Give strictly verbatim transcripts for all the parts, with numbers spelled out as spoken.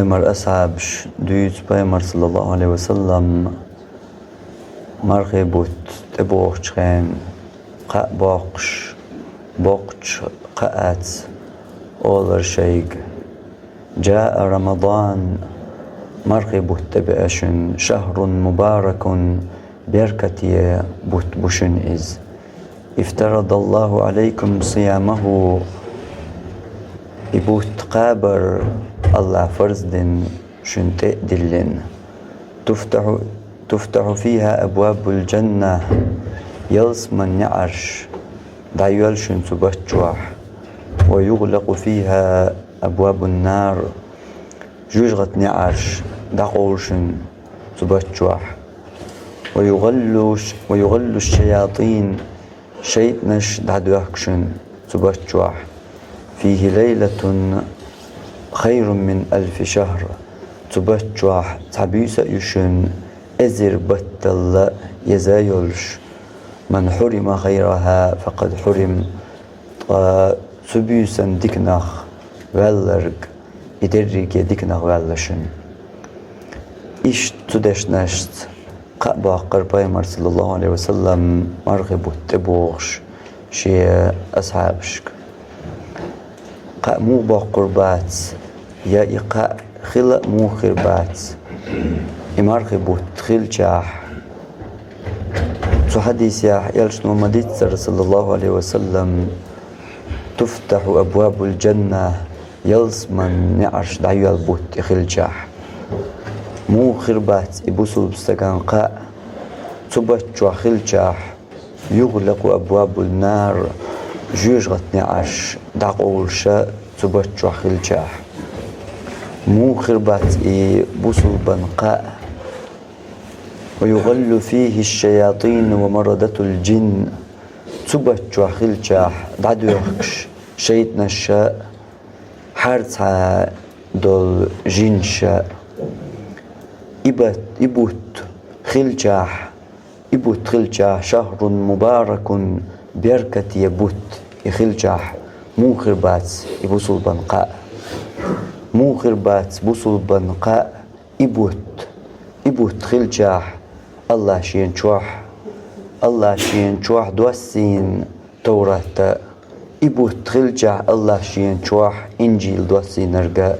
Пайхамар асхьабаш дуьйцу, Пайхамар, саллаллаху Ӏалайхи ва саллам, мархий бутт тӀебогӀучу хенахь кхаъ боккхуш, боккхуш кхаъ эцна, олура шайга: «جاء رمضان», мархий бутт тӀебеа шуна, «شهر مبارك», беркате бутт бу шуна иза. «افترض الله عليكم صيامه», и бутт кхабар АллахӀа фарз дина, шуна тӀе а диллина. «تفتح، تفتح فيها أبواب الجنة», ялсаманин неӀарш дӀайоьллу шуна цу бутт чохь. «ويغلق فيها أبواب النار», жоьжахатин неӀарш дӀакъовлу шуна цу бутт чохь. «ويغل، ويغل الشياطين», шайтӀанаш дӀадоьхку шуна цу бутт чохь. «فيه ليلة خير من ألف شهر», цу бутт чохь цхьа буьйса а ю шуна эзар батталла еза йолуш. «من حرم خيرها فقد حرم», ткъа цу буьйсан диканах ваьлларг, и дерриге диканах ваьлла шуна. Иштта цу дешнашца кхаъ боккхура Пайхамар, саллаллаху Ӏалайхи ва саллам, мархий бутт тӀебогӀуш шен асхьабашка. Кхаъ муха боккхур бац, я и кхаъ хила а муха хир бац, и мархий бутт хилчахь? Цу хьадисехь элчано ма-дийццара, саллаллаху Ӏалайхи ва саллам: «تفتح أبواب الجنة», ялсаманин неӀарш дӀайоьллу бутт и хилчахь. Муха хир бац и бусулба стаган кхаъ цу бутт чохь хилчахь? «يغلق أبواب النار», жоьжахатин неӀарш дӀакъовлуш цу бутт чохь хилчахь. Муха хир бац и бусулбан кхаъ? «ويغل فيه الشياطين ومردة الجن», цу бутт чохь хилчахь дӀадоьхкуш шайтӀанаш а, хьарцхьа долу жинаш а. И бат-, и бутт хилчахь, и бутт хилчахь, «شهر مبارك», беркате бутт и хилчахь, муха хир бац и бусулбан кхаъ? Муха хир бац бусулбан кхаъ и бутт? И бутт хилчахь, АллахӀа шена чохь, АллахӀа шена чохь доссийна Товрат а, и бутт хилчахь, АллахӀа шена чохь Инжил доссийнарг а,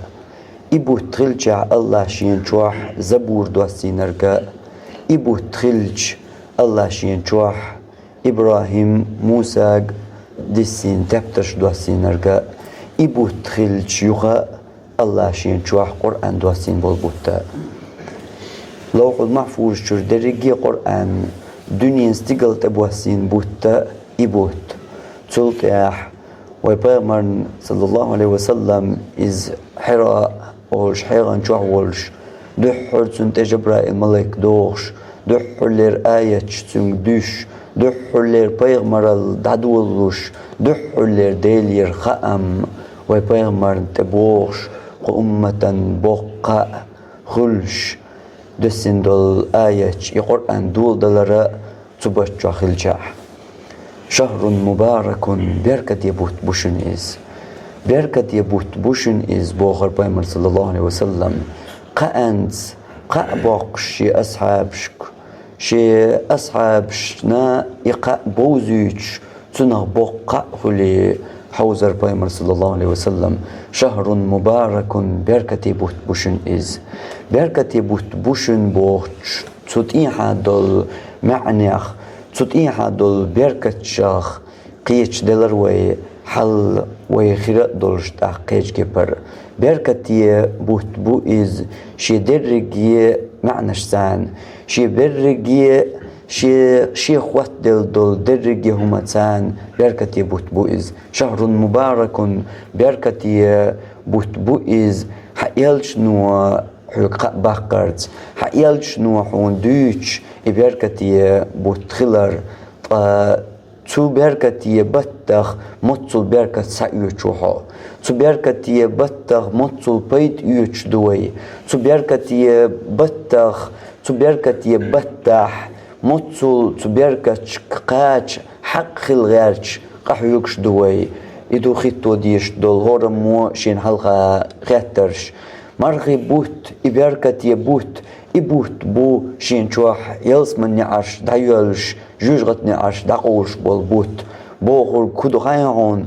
и бутт хилчахь, АллахӀа шена чохь Забур доссийнарг а, и бутт хилча, АллахӀа шена чохь ИбрахӀим, Мусаг диссийна тептарш доссийнарг а, и бутт хилча юха а, АллахӀа шена чохь Къуръан доссийна болу бутт а. Ловхьул-Махьфуза чуьра дерриге а Къуръан, дуьненан стигала тӀебоссийна бутт а и бутт. Цул тӀаьхьа вайн Пайхамарна, саллаллаху Ӏалайхи ва саллам, иза Хьира олуш хьегӀан чохь волуш, дуьххьара цунна тӀе Жабраил-малик догӀуш, дуьххьарлера аяташ цуьнга дуьсуш, дуьххьарлера пайхамаралла дӀадолалуш, дуьххьарлера Делера хаам вайн Пайхамарна тӀе богӀуш, кху умматан боккха кхаъ хуьлуш, доссийна долу аяташ, и Къуръан доладалар а цу бутт чохь хилчахь. «شهر مبارك», беркате бутт бу шуна иза. Беркате бутт бу шуна иза, бохура Пайхамар, саллаллаху Ӏалайхи ва саллам, кхаанца кхаъ боккхуш шен асхьабашка, шен асхьабашна и кхаъ бовзуьйтуш, цунах боккха кхаъ хуьлий, хьовзара Пайхамар, саллаллаху Ӏалайхи ва саллам. «شهر مبارك», беркате бутт бу шуна иза. Беркате бутт бу шуна бохучу цу тӀехьа долу маьӀнех, цу тӀехьа долу беркатчех кхечделара вай хьал, вай хира а долуш тӀаккха кхечу кепара. Беркате бутт бу иза шен дерриге маьӀнашца, шен берриге, шен, шен хоттаделла долу дерриге хӀуманца беркате бутт бу иза. «شهر مبارك», беркате бутт бу иза, хьан элчано хьоьга кхаъ баккхарца, хьан элчано хьуна дуьйцуш и беркате бутт хилар, ткъа цу беркате баттах моццул беркат схьаоьцуш ву хьо. Цу беркате баттах моццул пайда оьцуш ду вай. Цу беркате баттах, цу беркате баттахь моццул цу беркатчу кхача хьакъ хила гӀерташ къахьоьгуш ду вай. И ду хӀитто дезаш долу хӀораммо шена хьалха хеттарш. Мархий бутт, и беркате бутт, и бутт бу шен чохь ялсаманин неӀарш дӀайоьллуш, жоьжахатин неӀарш дӀакъовлуш болу бутт. Бохург хӀун ду хаьий хьуна?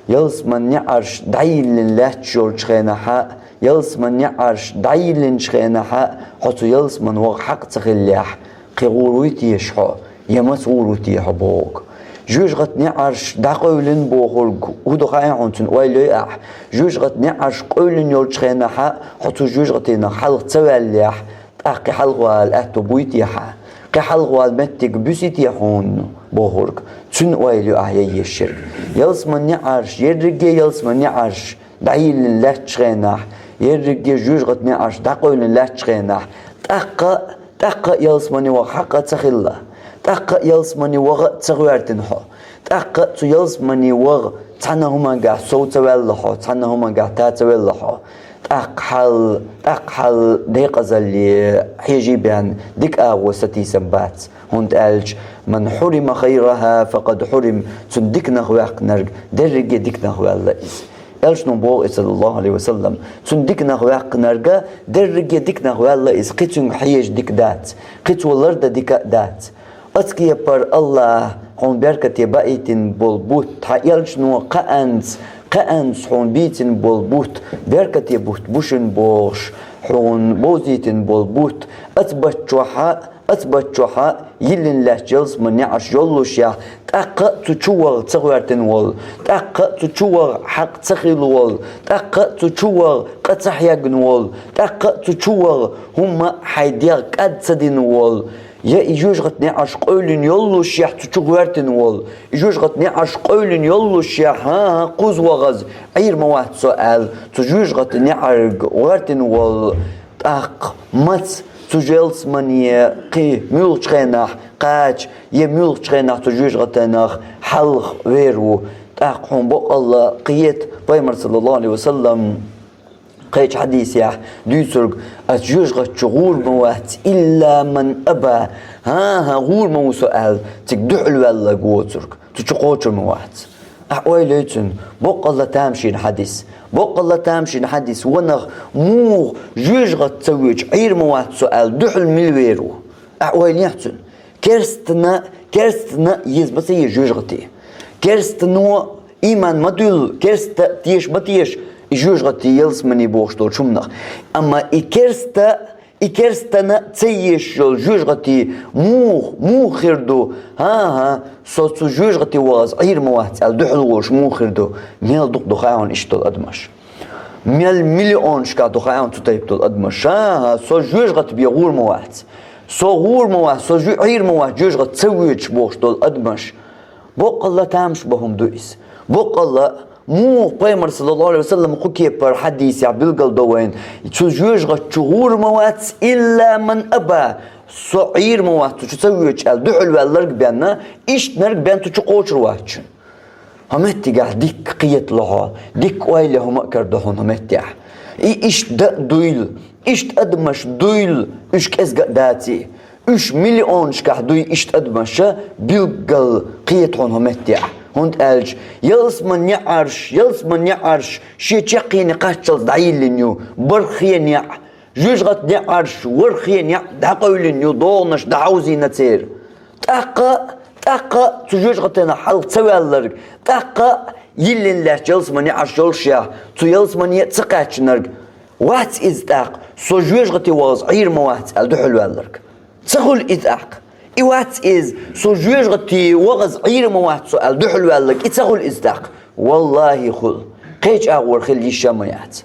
Ялсаманин неӀарш дӀайиллина лаьтташ йолчу хенахь, ялсаманин неӀарш дӀайиллинчу хенахь, хьо цу ялсаманин ваха хьакъ ца хиллехь, кхин гӀур вуй теша хьо, я маца гӀур ву те хьо бохург. Жоьжахатин неӀарш дӀакъевлина бохург хӀун ду хаьий хьуна, цуьнан ойла йой ахь? Жоьжахатин неӀарш къевлина йолчу хенахь, хьо цу жоьжахатинах хьалха ца ваьллехь, тӀаккха кхин хьалха вала аьтто буй те хьан? Кхин хьалха вала меттиг буьсий те хьуна бохург? Цуьнан ойла ю ахь ян езаш ерг. Ялсаманин неӀарш, ерриге ялсаманин неӀарш дӀайиллина лаьтташ хенахь, ерриге жоьжахатин неӀарш дӀакъевлина лаьтташ хенахь, тӀаккха, тӀаккха ялсамане ваха хьакъ а ца хилла, тӀаккха ялсамане ваха а ца гӀоьртина хьо, тӀаккха цу ялсамане ваха цхьана хӀумангахь сов ца ваьлла хьо, цхьана хӀумангахь та ца велла хьо, тӀаккха хьал, тӀаккха хьал декъазалле хьежий бен дика агӀо сатийсам бац, хӀунда аьлча: «Ман хьурима хайраха, факъад хьурим», цунна диканах ваьккхинарг дерриге диканах ваьлла иза. Элчано боху и, саллаллаху Ӏалайхи ва саллам, цунна диканах ваьккхинарга дерриге диканах ваьлла иза, кхин цуьнга хьежа дика дац, кхин цо лардан дика а дац. Оцу кепара АллахӀа хьуна беркате баийтина болу бутт, хьан элчано кхаанца, кхаанца хьуна бийцина болу бутт, беркате бутт бу шуна бохуш, хьуна бовзийтина болу бутт, оцу бутт чохь а, оцу бутт чохь а йиллина лаьтташ ялсаманин неӀарш йоллушехь, тӀаккха а цу чу ваха ца гӀоьртина волу, тӀаккха а цу чу ваха хьакъ ца хилла волу, тӀаккха а цу чу ваха къа ца хьегна волу, тӀаккха а цу чу ваха хӀумма а хьайн дегӀ кӀад ца дина волу, я и жоьжахатин неӀарш къевлина йоллушехь цу чу гӀоьртина волу, и жоьжахатин неӀарш къевлина йоллушехь, хӀан-хӀа, кхуза вахаза, Ӏийр ма вац со аьлла, цу жоьжахатин неӀарга гӀоьртина волу, тӀаккха маца цу ялсамане кхин муьлхачу хенахь кхача, я муьлхачу хенахь цу жоьжахатинах хьалха вер ву? ТӀаккха хьуна боккъалла кхета, Пайхамар, саллаллаху Ӏалайхи ва саллам, кхечу хьадисехь дуьйцург: «Оцу жоьжахати чу гӀур ма вац, илла ман аба». ХӀан-хӀа, гӀур ма ву со аьлла, цига дуьхьал ваьлларг воцург, цу чу кхочур ма вац. Ахь ойла йой цуьнан, боккъалла тамашийна хьадис. Боккъалла тамашийна хьадис, ванах муха жоьжахати ца воьдуш Ӏийр ма вац со аьлла, дуьхьал мила вер ву? Ахь ойла йехьа цуьнан. Керстана, керстана еза ма ца еза жоьжахати. Керстано ийман ма дуьллу, керста теша ма теша и жоьжахати, ялсамани бохуш долчу хӀуманах. Амма и керста, и керстана ца езаш йолу жоьжахати муха, муха хир ду? ХӀан-хӀа, со цу жоьжахати вахаза Ӏийр ма вац аьлла дуьхьал волуш муха хир ду? Мел дукха ду хаьий хьуна иштта долу адамаш? Мел миллионашкахь ду хаьий хьуна цу тайпа долу адамаш? ХӀан-хӀа, со жоьжахати бен гӀур ма вац. Со гӀур ма вац, со жу-, Ӏийр ма вац жоьжахати ца воьдуш бохуш долу адамаш. Боккъалла тамашбан хӀума ду иза. Боккъалла, муха Пайхамар, саллаллаху Ӏалайхи ва саллам, кху кепара хьадисехь билгалдо вайна: «Цу жоьжахати чу гӀур ма вац, илла ман аба». Со Ӏийр ма вац, цу чу ца воьдуш аьлла дуьхьал ваьлларг бен, ишттанарг бен цу чу кхочур вац шуна. ХӀокху меттигехь дикка кхеталахь, дикка ойла е хӀума а карадо хьуна хӀокху меттехь. И иштта дан а дуйла, иштта адамаш дуйла, уьш кӀезга а даций. Уьш миллионашкахь дуй иштта адамаш, билггал кхета хьуна хӀокху меттехь. ХӀунда аьлча ялсаманин неӀарш, ялсаманин неӀарш шен чаккхене кхаччалц дӀайиллина ю, барххе неӀ, жоьжахатин неӀарш ворххе неӀ дӀакъевлина ю, догӀанаш дӀахьовзийна церан. ТӀаккха, тӀаккха цу жоьжахатинах хьалха ца ваьлларг, тӀаккха йиллина лаьтташ ялсаманин неӀарш йоллушехь, цу ялсамане а ца кхаьчнарг, вац иза тӀаккха, со жоьжахати вахаза Ӏийр ма вац аьлла дуьхьал ваьлларг? Ца хуьлу иза тӀаккха? И вац иза, со жоьжахати вахаза Ӏийр ма вац со аьлла дуьхьал ваьлларг, и ца хуьлу иза тӀаккха? Валлахи, хуьлу. Кхечу агӀор хила йиш а ма яц.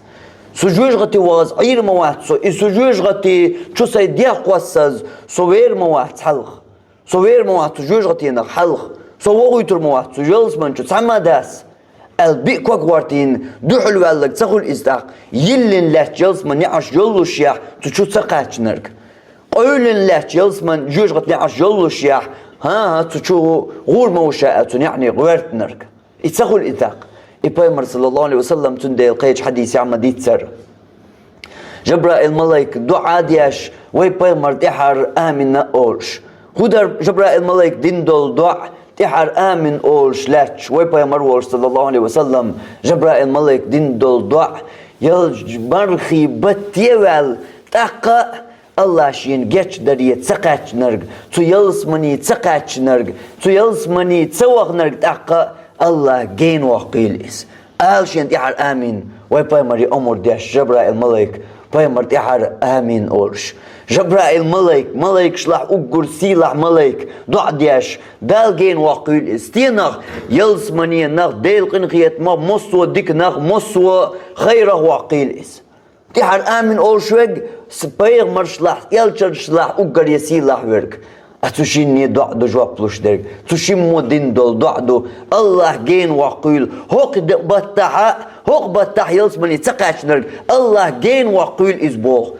Со жоьжахати вахаза Ӏийр ма вац со, и со жоьжахати чу сайн дегӀ кхоссаза со вер ма вац хьалха. Со вер ма вац цу жоьжахатинах хьалха. Со вохуьйтур ма вац цу ялсамани чу цхьамма а дас, аьлла, биъ ког гӀортийна дуьхьал ваьлларг ца хуьлу иза тӀаккха? Йиллина лаьтташ ялсаманин неӀарш йоллушехь, цу чу ца кхаьчнарг. Къевлина лаьтташ ялсаманин жоьжахатин неӀарш йоллушехь, хӀан-хӀа, цу чу гӀур ма ву ша аьлла, цу неӀне гӀоьртинарг. И ца хуьлу иза тӀаккха? И Пайхамар, саллаллаху Ӏалайхи ва саллам, цундела кхечу хьадисехь ма дийццара. Жабраил-малайк дуӀа а деш, вай Пайхамар тӀаьхьара амин а олуш. ХӀун дара Жабраил-малайк дина долу доӀа, тӀаьхьара амин олуш лаьтташ, вай Пайхамар волуш, саллаллаху Ӏалайхи ва саллам, Жабраил-малайк дина долу доӀа, Ялсмани мархий бетта ваьлла, тӀаккха АллахӀ шена гечдаре ца кхаьчнарг, цу ялсмане ца кхаьчнарг, цу ялсмане ца вахнарг тӀаккха АллахӀ генавоккхийла иза. Ала шена тӀехьара амин, вай пайхамаре омра деш, Жабраил малайк, пайхамар тӀехьара амин олуш. Жабраил малайк, малайкашлахь уггар сийлахь малайк, доӀа деш, Дала генавоккхийла иза. Стенах? Ялсманенах, Делан къинхетамах, массо а диканах, массо а хайрах воккхийла иза. ТӀехьара амин олуш верг, с-, пайхамаршлахь, элчаншлахь уггаре сийлахь верг. А цу шинне доӀа ду жоп луш дерг. Цу шиммо дина долу доӀа ду. АллахӀ генавоккхийла. ХӀокху де-, баттахьа, хӀокху баттахь ялсмане ца кхаьчнарг АллахӀ генавоккхийла иза боху.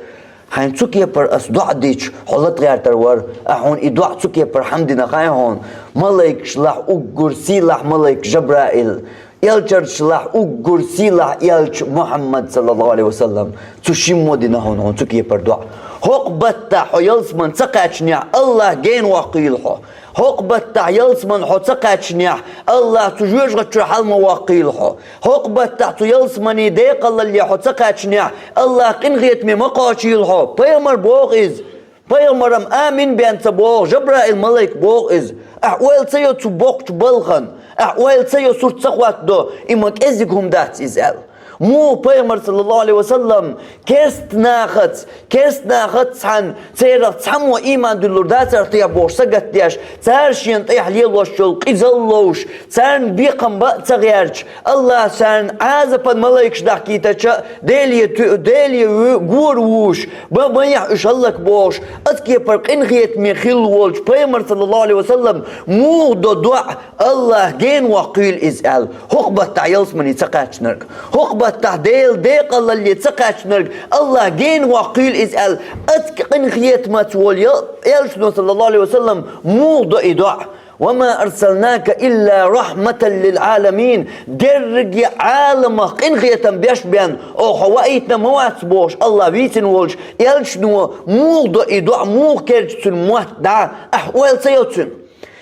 Хьайна цу кепара ас доӀа дича, хьо латагӀертар вара, а хьуна и доӀа цу кепара хьан дина хаьий хьуна? Малайкашлахь уггар сийлахь малайк Жабраил, элчаншлахь уггар сийлахь элча Мухьаммад, саллаллаху Ӏалайхи ва саллам, цу шиммо дина хьуна, хьуна цу кепара доӀа. ХӀокху баттахь хьо ялсмане ца кхаьчнехь, АллахӀ генавоккхийла хьо. ХӀокху баттахь ялсмане хьо ца кхаьчнехь, АллахӀ цу жоьжахати чуьра хьала ма воккхийла хьо. ХӀокху баттахь цу ялсмане декъалалле хьо ца кхаьчнехь, АллахӀ къинхетаме ма кхачийла хьо. Пайхамар боху иза. Пайхамарам амин бен ца боху, Жабраил малайк боху иза. Ахь ойла ца йо цу боккхачу балхана, ахь ойла ца йо, сурт ца хӀоттадо, и ма кӀезиг хӀума дац иза аьлла. Муха пайхамар, саллаллаху Ӏалайхи ва саллам, керста нахаца, керста нахаца цхьаьна, церах цхьаммо ийман дуьллур дацара техьа бохуш сагатдеш, цара шена тӀехь лелош йолу къизалла ловш, царна бекхам бан а ца гӀерташ, АллахӀа царна Ӏазапан малайкаш дахкийтича, Деле ту-, Деле ву-, гора вуш, ма, ма яхь уьш хӀаллак бохуш, оцу кепара къинхетаме хилла волчу пайхамар, саллаллаху Ӏалайхи ва саллам, муха до доӀа, АллахӀ генавоккхийла иза аьлла, хӀокху баттахь ялсмане ца кхаьчнарг, хӀокху баттахь Делан декъалалле ца кхаьчнарг, АллахӀ генавоккхийла иза аьлла, оцу къинхетамаца волу ял-, элчано, саллаллаху Ӏалайхи ва саллам, муха до и доӀа. «Ва ма арсалнака илла рахьматан лил Ӏаламин». Дерриге Ӏаламах къинхетам беш бен, оха хьо ваийтина ма вац бохуш, АллахӀ вийцина волчу элчано муха до и доӀа, муха керча цуьнан мотт дӀа, ахь ойла ца йо цуьнан.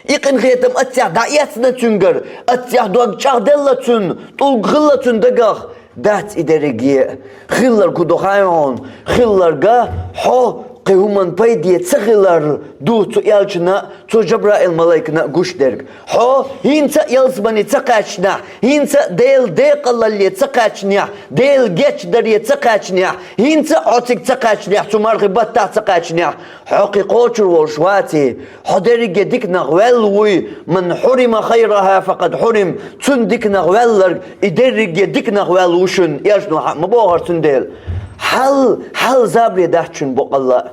И къинхетам аццехь дӀаэцна цуьнгара, аццехь дог чӀагӀделла цуьнан, тӀулг хилла цуьнан дагах. Дац и дерриге а. Хилларг хӀун ду хаьий хьуна? Хилларг а, хьо кхин хӀуманна пайде ца хилар ду цу элчанна а, цу Жабраил малайкана а гуш дерг. Хьо хӀинца а ялсмане ца кхаьчнехь, хӀинца а Делан декъалалле ца кхаьчнехь, Делан гечдаре ца кхаьчнехь, хӀинца а хьо цига ца кхаьчнехь, цу мархи баттахь ца кхаьчнехь, хьо кхин кхочур волуш ваций? Хьо дерриге диканах ваьлла вуй, «Ман хьурима хайрахӀа, факъад хьурим». Цунна диканах ваьлларг, и дерриге диканах ваьлла ву шуна, элчано хьаъ ма бохура цундела. Хьал, хьал забаре дац шуна боккъалла а.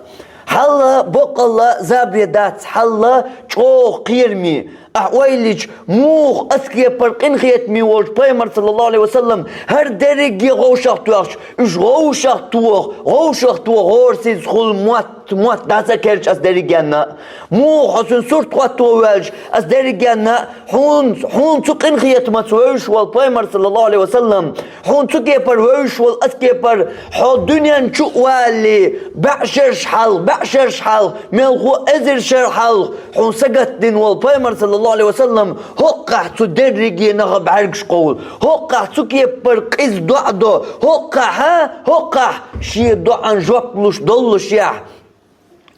Хьал боккъалла а забаре дац, хьал чӀогӀа кхераме. Ахь ойла йича, муха оцу кепара къинхетаме волчу пайхамар, саллаллаху Ӏалайхи ва саллам, хӀара дерриге вовшах тоьхча, уьш вовшах тоха, вовшах тоха, хӀора сиз хуьлу мотт, мотт дӀа ца керча оцу дерригенна а. Муха хьо цуьнан сурт хӀотто воьлча, оцу дерригенна а, хьуна, хьуна цу къинхетамаца вевзаш волу пайхамар, саллаллаху Ӏалайхи ва саллам, хьуна цу кепара вевзаш волу, оцу кепара хьо дуьнен чу а валале, бӀе шераш хьалха, бӀе шераш хьалха, мелхо эзар шера хьалха хьуна сагатдина волу пайхамар, саллаллаху Ӏалайхи ва саллам, хӀокхахь цу дерригенах бӀаьргаш къовла, хӀокхахь цу кепара къиза доӀа до, хӀокхахь, хӀокхахь шен доӀан жоп луш доллушехь,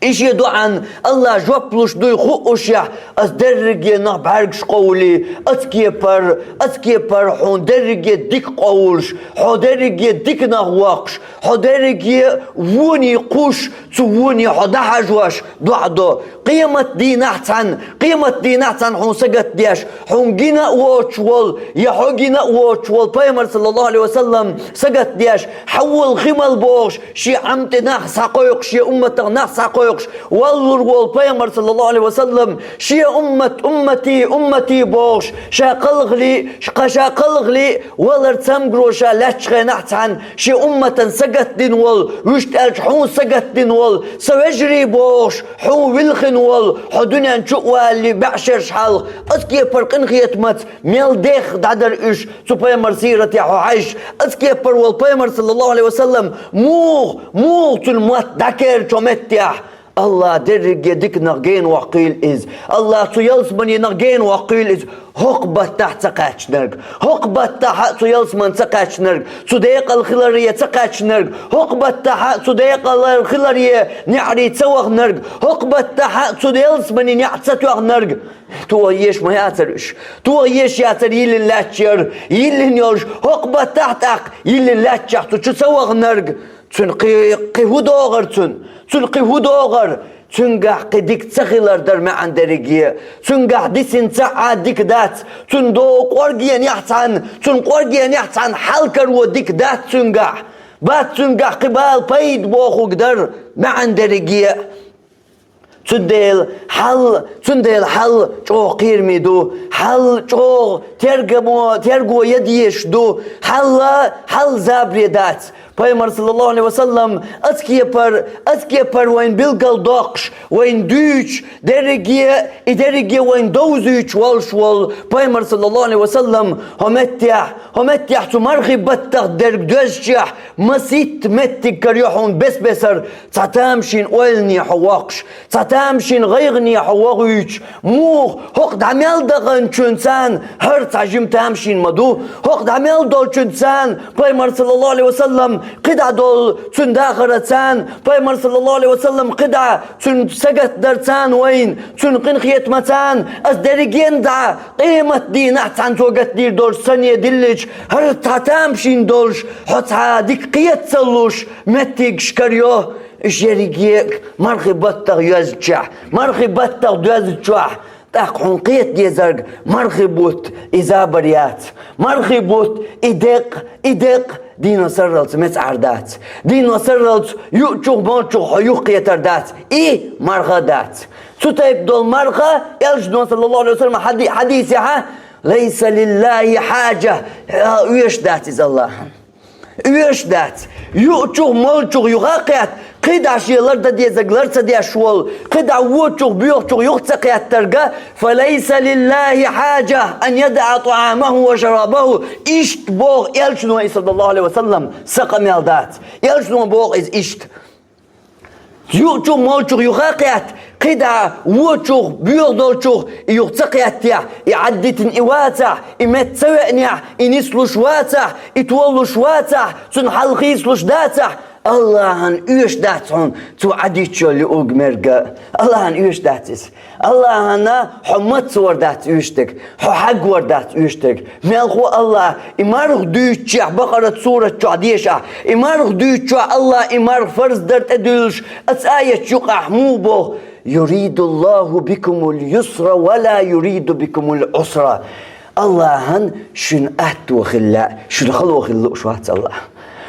и шен доӀан АллахӀа жоп луш дуй хуъушехь, оцу дерригенах бӀаьргаш къовлий, оцу кепара, оцу кепара хьуна дерриге дика къовлуш, хьо дерриге диканах воккхуш, хьо дерриге воне кхуш, цу воне хьо дӀахьажош доӀа до. Къематдийнахь цхьаьна, къематдийнахь цхьаьна хьуна сагатдеш, хьуна гина а воцуш волу, я хьо гина а воцуш волу пайхамар, саллаллаху Ӏалайхи ва саллам, сагатдеш, хьан волу хи мала бохуш, шен Ӏам тӀе нах схьакхойкхуш, шен умматах нах схьакхойкхуш, валлур волу пайхамар, саллаллаху Ӏалайхи ва саллам, шен уммат, уммати, уммати бохуш, ша кхалхале, ша кхалхале, валар цамгаро ша лаьттачу хенахь цхьаьна, шен умматан сагатдина волу, вуьшта аьлча хьуна сагатдина волу, сан вежарий бохуш, хьуна вилхина волу, хьо дуьнен чу а валале бӀе шераш хьалха, оцу кепара къинхетамаца мел дехха дӀадара уьш, цу пайхамар сиратехь хьо хьаьжча, оцу кепара волу пайхамар, саллаллаху Ӏалайхи ва саллам, муха, муха цуьнан мотт дӀакерча меттехь, Аллах дерриге диканах гена воккхийла иза. Аллах цу ялсаманенах гена воккхийла иза. ХӀокху баттахь ца кхаьчнарг, хӀокху баттахь цу ялсаман ца кхаьчнарг, цу декъал хиларе ца кхаьчнарг, хӀокху баттахь цу декъал хиларе неӀаре ца вахнарг, хӀокху баттахь цу ялсамане неӀ ца тоьхнарг. Тоха езаш ма яцара уьш. Тоха езаш яцара йиллина лаьтташ яра, йиллина йолуш, хӀокху баттахь тӀаккха йиллина лаьттачохь цу чу ца вахнарг. Цуьнан кхин, кхин хӀун догӀура цуьнан? Цуьнан кхин хӀун догӀура? Цуьнгахь кхин дика ца хилар дара маьӀна дерриге. Цуьнгахь дисина ца Ӏа дика дац. Цуьнан догӀу къоргенехь цхьаьна, цуьнан къоргенехь цхьаьна хьал каро дика дац цуьнгахь. Бац цуьнгахь кхин бала пайда бохург дара маьӀна дерриге. Цундела хьал, цундела хьал чӀогӀа кхераме ду. Хьал чӀогӀа тергамо, терго ян дезаш ду. Хьал, хьал забаре дац. Пайхамар, саллаллаху Ӏалайхи ва саллам, аса кепара, аса кепара вайна билггал доккхуш, вайна дуьйцуш, дерриге, и дерриге вайна довзуьйтуш волуш волу Пайхамар, саллаллаху Ӏалайхи ва саллам, хӀокху меттехь, хӀокху меттехь цу мархи баттах дерг доьзначохь масийтта меттиг карайо хьуна бес-бесара, цхьа тамашийна ойлане хьо воккхуш, цхьа тамашийна гӀайгӀане хьо вохуьйтуш, муха хӀокху дӀа мел даханчуьнца хӀара цхьа жима тамашийна ма ду? ХӀокху дӀа мел долчуьнца, Пайхамар, саллаллаху Ӏалайхи ва саллам, кхидӀа долу цуьнан дахарца, Пайхамар, саллаллаху Ӏалайхи ва саллам, кхидӀа цуьнан сагатдарца вайна, цуьнан къинхетамца, аса дерригенна дӀа къематдийнахь цхьаьна цо гатдийр долуш санна диллича, хӀара цхьа тамашийна долуш, хьо цхьа дика кхета ца луш, меттигаш карайо, уьш ерриге а мархи баттах йоьзначохь, мархи баттах доьзначохь, тӀаккха хьуна кхета дезарг мархи бутт и забар яц. Мархи бутт и декъ, и декъ дийно сарралц мецӀар дац. Дийно сарралц юучух, молчух хьо юхакхетар дац. И марха дац. Цу тайпа долу марха, элчано, саллаллаху Ӏалайхи ва саллам, хьади-, хьадисехь, «Лайса лиллахи хьаджа», оьшуш дац иза Аллахьан. Оьшуш дац. Юучух, молчух юха а кхетта, кхидӀа шен лардан дезарг лар ца деш волу, кхидӀа вочух, боьхачух юха ца кхеттарг, «Фа лайса лиллахи хьаджа ан ядаӀа тӀаӀамаху ва шарабаху». Иштта боху элчано, саллаллаху Ӏалайхи ва саллам, сан къамел дац. Элчано боху иза иштта. Юучух, молчух юха а кхетта, кхидӀа вочух, боьха долчух и юха ца кхеттехь, и Ӏаддитина и вацахь, и метта ца веанехь, и нислуш вацахь, и толалуш вацахь, цуьнан хьал хийцалуш дацахь, Аллахьан оьшуш дац хьуна цо Ӏадитчо лиуг мерга. Аллахьан оьшуш дац иза. Аллахьана хьо мацвар дац оьшуш дерг, хьо хьагвар дац оьшуш дерг. Мелхо Аллах, и марха дуьйцучехь, Бакъарат сурат чохь дешахь, и марха дуьйцучохь Аллах и марха фарз дар тӀедуьллуш, аса аят юкъахь муха боху: «Юридуллаху бикумул юсра ва ла юриду бикумул Ӏусра». Аллахьан шуьнан атто хила лаьа, шуьнан хало хила лууш вац Аллах.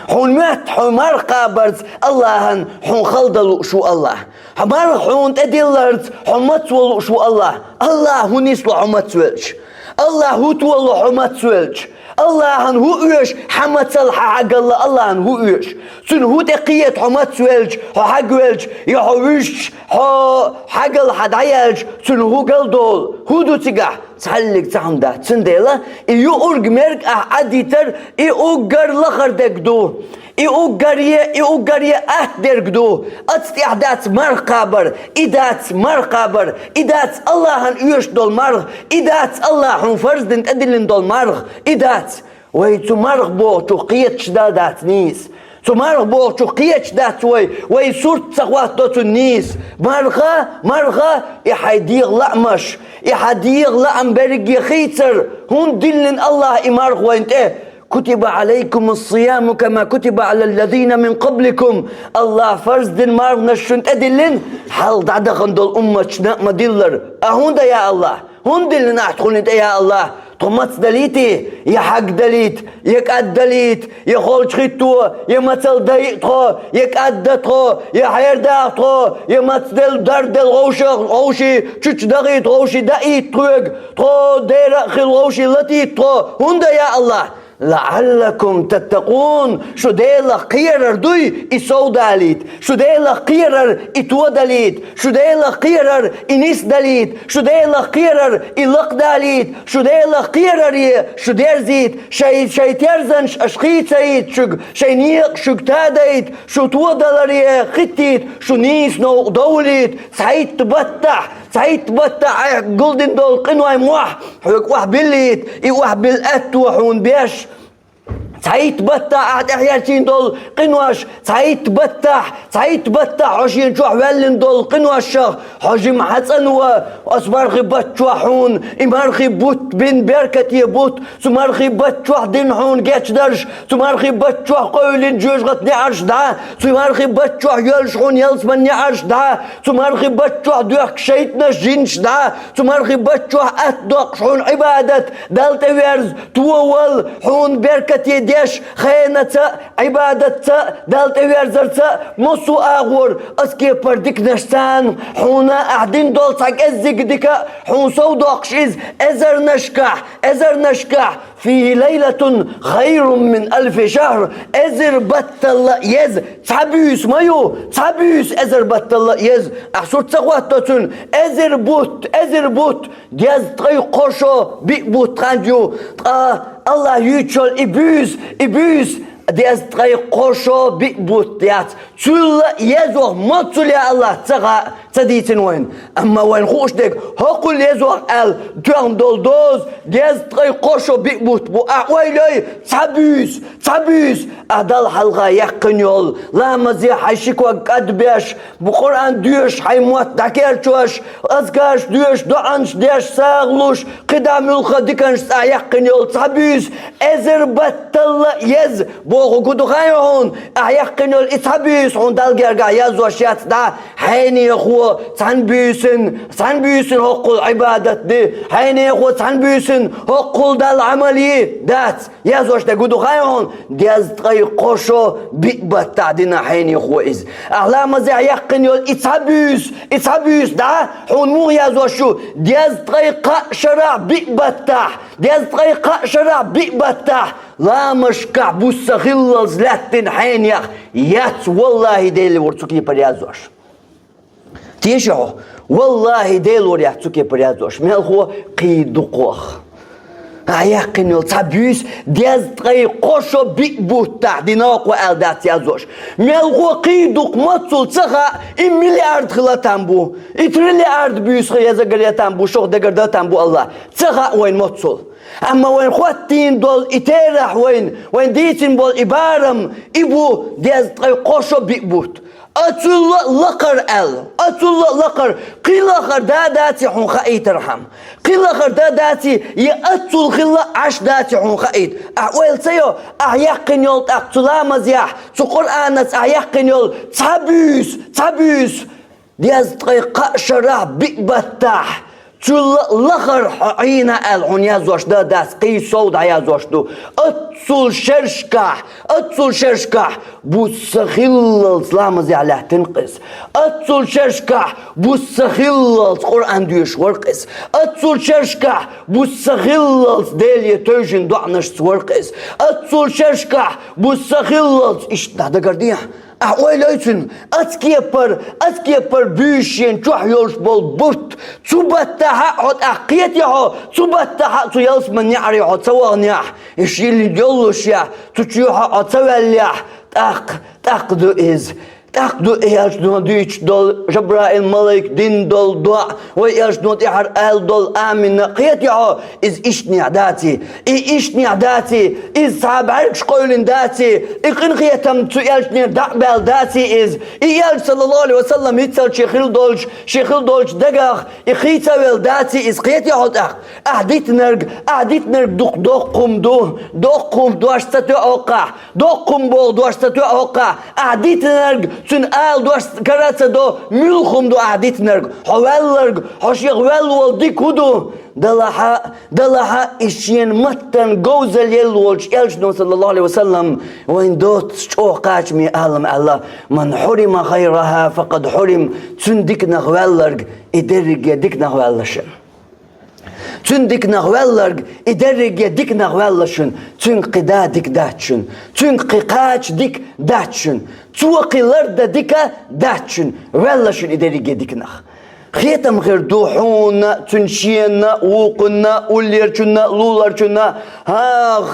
Хьуна моьтту хьо марха кхабарца Аллахьан хьуна хала дан лууш ву Аллах. Хьо марха хьуна тӀедилларца хьо мацво лууш ву Аллах. Аллах хӀун нисло хьо мацвелча? Аллах хӀун толо хьо мацвелча? Аллахьан хӀун оьшу хьан мацалла, хьан хьагалла Аллахьан хӀун оьшу? Цуьнан хӀун тӀе кхета хьо мацвелча, хьо хьагвелча, я хьо вуьжча, хьо хьагалла хьан дӀаяьлча, цуьнан хӀун галдолу? ХӀун ду цигахь? Цхьаллиг цхьа хӀума дац. Цундела и юург мерг ахь Ӏадитар, и уггар лахара дерг ду. И уггаре, и уггаре атта дерг ду. Аца тӀехь дац марха кхабар, и дац марха кхабар, и дац Аллахьан оьшуш долу марха, и дац Аллахьа хьуна фарз дина тӀедиллина долу марха, и дац. Вай цу марха бохучух кхеташ дан дац нийса. Цу марха бохучух кхеташ дац вай, вай сурт ца хӀоттадо цуьнан нийса. Марха, марха, и хьайн дегӀан лаамаш, и хьан дегӀан лаам берриге хийцар, хӀунда диллина Аллахьа и марха вайна тӀе? «Кутиба Ӏалайкумус сияму кама кутиба Ӏалаллазина мин къабликум». Аллахьа фарз дина марханаш шуна тӀедиллина, хьалха дӀадахана долу умматашна а ма-диллара. А хӀунда, я Аллахь? ХӀунда диллина ахь тхуна тӀе, я Аллахь? Тхо маца далийти? Я хьаг далийта, я кӀад далийта, я холчахӀитто, я мацалла дайа тхо, я кӀад дан тхо, я хьердаха тхо, я мацделла, дарделла гӀовша-, гӀовший чучу дахийта, гӀовший даийта тхоьга, тхо дера а хила гӀовший латийта тхо. ХӀунда, я Аллахь? لعلكم تتقون, шу Делах кхерар дуй и сов далийта, шу Делах кхерар и то далийта, шу Делах кхерар и нис далийта, шу Делах кхерар и лакха далийта, шу Делах кхераре шу дерзийта, шай, шай терзанаш аша хийцайта шуьга, шай некъаш шуьга тадайта, шу то даларе хӀиттийта, шу нийса новкъа довлийта, цхьайтта баттахь, цхьайтта баттахь Ӏайха гулдина долу къиной мохь хьоьга охьабиллийта, и охьабилла аьтто хьуна беш. Цхьайтта баттахь ахь тӀехьерчийна долу къинош, цхьайтта баттахь, цхьайтта баттахь хьо шена чохь ваьллина долу къиношах хьо жима хьацӀанво, оцу мархи баттахь хьуна и мархи бутт бина беркате бутт, цу мархи баттахь дина хьуна гечдарш, цу мархи баттахь кхоьллина жоьжахатин неӀарш дӀа, цу мархи баттахь йоьллуш хьуна ялсаманин неӀарш дӀа, цу мархи баттахь доьхку шайтӀанаш, жинаш дӀа, цу мархи баттахь атта доккхуш хьуна Ӏибадат, Далла тӀеверза, товалла, хьуна беркате деш, хенаца а, Ӏибадатца а, Далла тӀеверзарца а, массо а агӀор, оцу кепара диканашца а, хьуна ахь дина долу цхьа кӀеззиг дика а хьуна сов доккхуш иза, эзарнашкахь, эзарнашкахь, فيه ليلة خير من ألف شهر, эзар баттал а еза цхьа буьйса ма ю, цхьа буьйса эзар баттал а еза. Ахь сурт ца хӀотто цуьнан, эзар бутт, эзар бутт, дезткъе кхо шо биъ бутт хан ю, ткъа АллахӀа юьйцуш йолу и буьйса, и буьйса дезткъе кхо шо биъ бутт яц. Цул а езох моццул я АллахӀа ца хаьа, ца дийцина вайна. Амма вайна хууш дерг, хӀокхул езох аьлла тоьхна долу доза дезткъе кхо шо биъ бутт бу. Ахь ойла йой, цхьа буьйса, цхьа буьйса, ахь Далла хьалха яьккхина йолу ламазе хьайн ши ког кӀадбеш, бу Къуръан доьшуш, хьайн мотт дӀакерчош, азкарш доьшуш, доӀанаш деш, сагӀа луш, кхидӀа муьлхха диканашца ахь яьккхина йолу цхьа буьйса эзар баттал а еза, бохург хӀун ду хаьий хьуна? Ахь яьккхина йолу и цхьа буьйса хьуна Далла гергахь язъеш яц дӀа, хьенехо цхьана буьйсанна, цхьана буьйсанна хӀокхул Ӏибадат де, хьенехо цхьана буьйсанна хӀокхул Далла Ӏамал е, дац. Язъеш дерг хӀун ду хаьий хьуна? Дезткъе кхо шо биъ баттахь дина хьенехо иза. Ахь ламазехь яьккхина йолу и цхьа буьйса, и цхьа буьйса дӀа, хьуна муха язъеш ю? Дезткъе кхаа шарахь биъ баттахь, дезткъе кхаа шарахь биъ баттахь ламазашкахь буса хиллалц лаьттина хьенех яц, валлахӀи, Делора цу кепара язъеш. Теша хьо, валлахӀи, Делора яц цу кепара язъеш. Мелхо? Кхин дукхох. Ахь яьккхина йолу цхьа буьйса дезткъе кхо шо биъ бутт ахь дина кхо аьлла дац язъеш. Мелхо? Кхин дукха, моццул ца хаьа, и миллиард хила там бу, и триллиард буьйса хила езарг а там бу, шух дагар дан там бу АллахӀа. Ца хаьа вайна моццул. Амма вайна хӀоттийна долу и терахь вайна, вайна дийцина болу и барам, и бу дезткъе кхо шо биъ бутт. Оцул а лакхара аьлла, оцул а лакхара, кхин лахара да а даций хьуна хаийтархьама? Кхин лахара да а даций, я оцул хилла а Ӏаш даций хьуна хаийта? Ахь ойла ца йо, ахь яьккхина йолу тӀаккха цу ламазехь, цу Къуръанаца ахь яьккхина йолу цхьа буьйса, цхьа буьйса, дезткъе кхаа шарахь биъ баттахь, цул а лахара хьо Ӏийна аьлла хьуна язъеш да а дац, кхин сов дӀаязъеш ду. Оццул шерашкахь, оццул шерашкахь буса хиллалц ламазехь лаьттина-кх иза. Оццул шерашкахь буса хиллалц Къуръан доьшуш вара-кх иза. Оццул шерашкахь буса хиллалц Деле тевжина доӀанашца вара-кх иза. Оццул шерашкахь буса хиллалц, иштта дагардехьа. Ахь ойла йой цуьнан, оцу кепара, оцу кепара буьйса шена чохь йолуш болу бутт, цу баттахь а хьо тӀаккха кхетий хьо, цу баттахь а цу ялсаманин неӀаре хьо ца ваханехь, и шийла йоллушехь, цу чу хьо, хьо ца ваьллехь, тӀаккха, тӀаккха ду иза. ТӀаккха ду и элчано дуьйцуш долу, Жабраил-малайк дина долу доӀа, вай элчано тӀаьхьара аьлла долу амин, кхетий хьо, иза иштанехь даций? И иштанехь даций? Иза цхьа бӀаьргаш къевлина даций? И къинхетам цу элчанера дӀа а баьлла даций иза? И элча, саллаллаху алейхи ва саллам, хӀинццалц шен хилла долчу, шен хилла долчу дагах и хийца а велла даций иза? Кхетий хьо тӀаккха? Ахь дитинарг, ахь дитинарг дукха доккха хӀума ду, доккха хӀума дош ца тоьа хӀокхахь, доккха хӀума боху дош ца тоьа хӀокхахь, ахь дитинарг, цуьнан ала дош кара а ца до, муьлха хӀума ду ахь дитинарг? Хьо ваьлларг, хьо шех ваьлла волу дика хӀун ду? Далахьа, далахьа, и шена маттана говзалла елла волчу элчано, саллаллаху алейхи ва саллам, вайн доццуш чӀогӀа кхачаме алам аьлла: «Ман хьурима хайраха, факъад хьурим», цуьнан диканах ваьлларг, и дерриге диканах ваьлла шена. Цуьнан диканах ваьлларг, и дерриге диканах ваьлла шуна, цуьнга кхин да дика дац шуна, цуьнга кхин кхача дика дац шуна, цо кхин ларда дика дац шуна, ваьлла шуна и дерриге диканах. Хетам хир ду хьуна, цуьнан шена, вукхунна, уллерчунна, луларчунна, хӀа,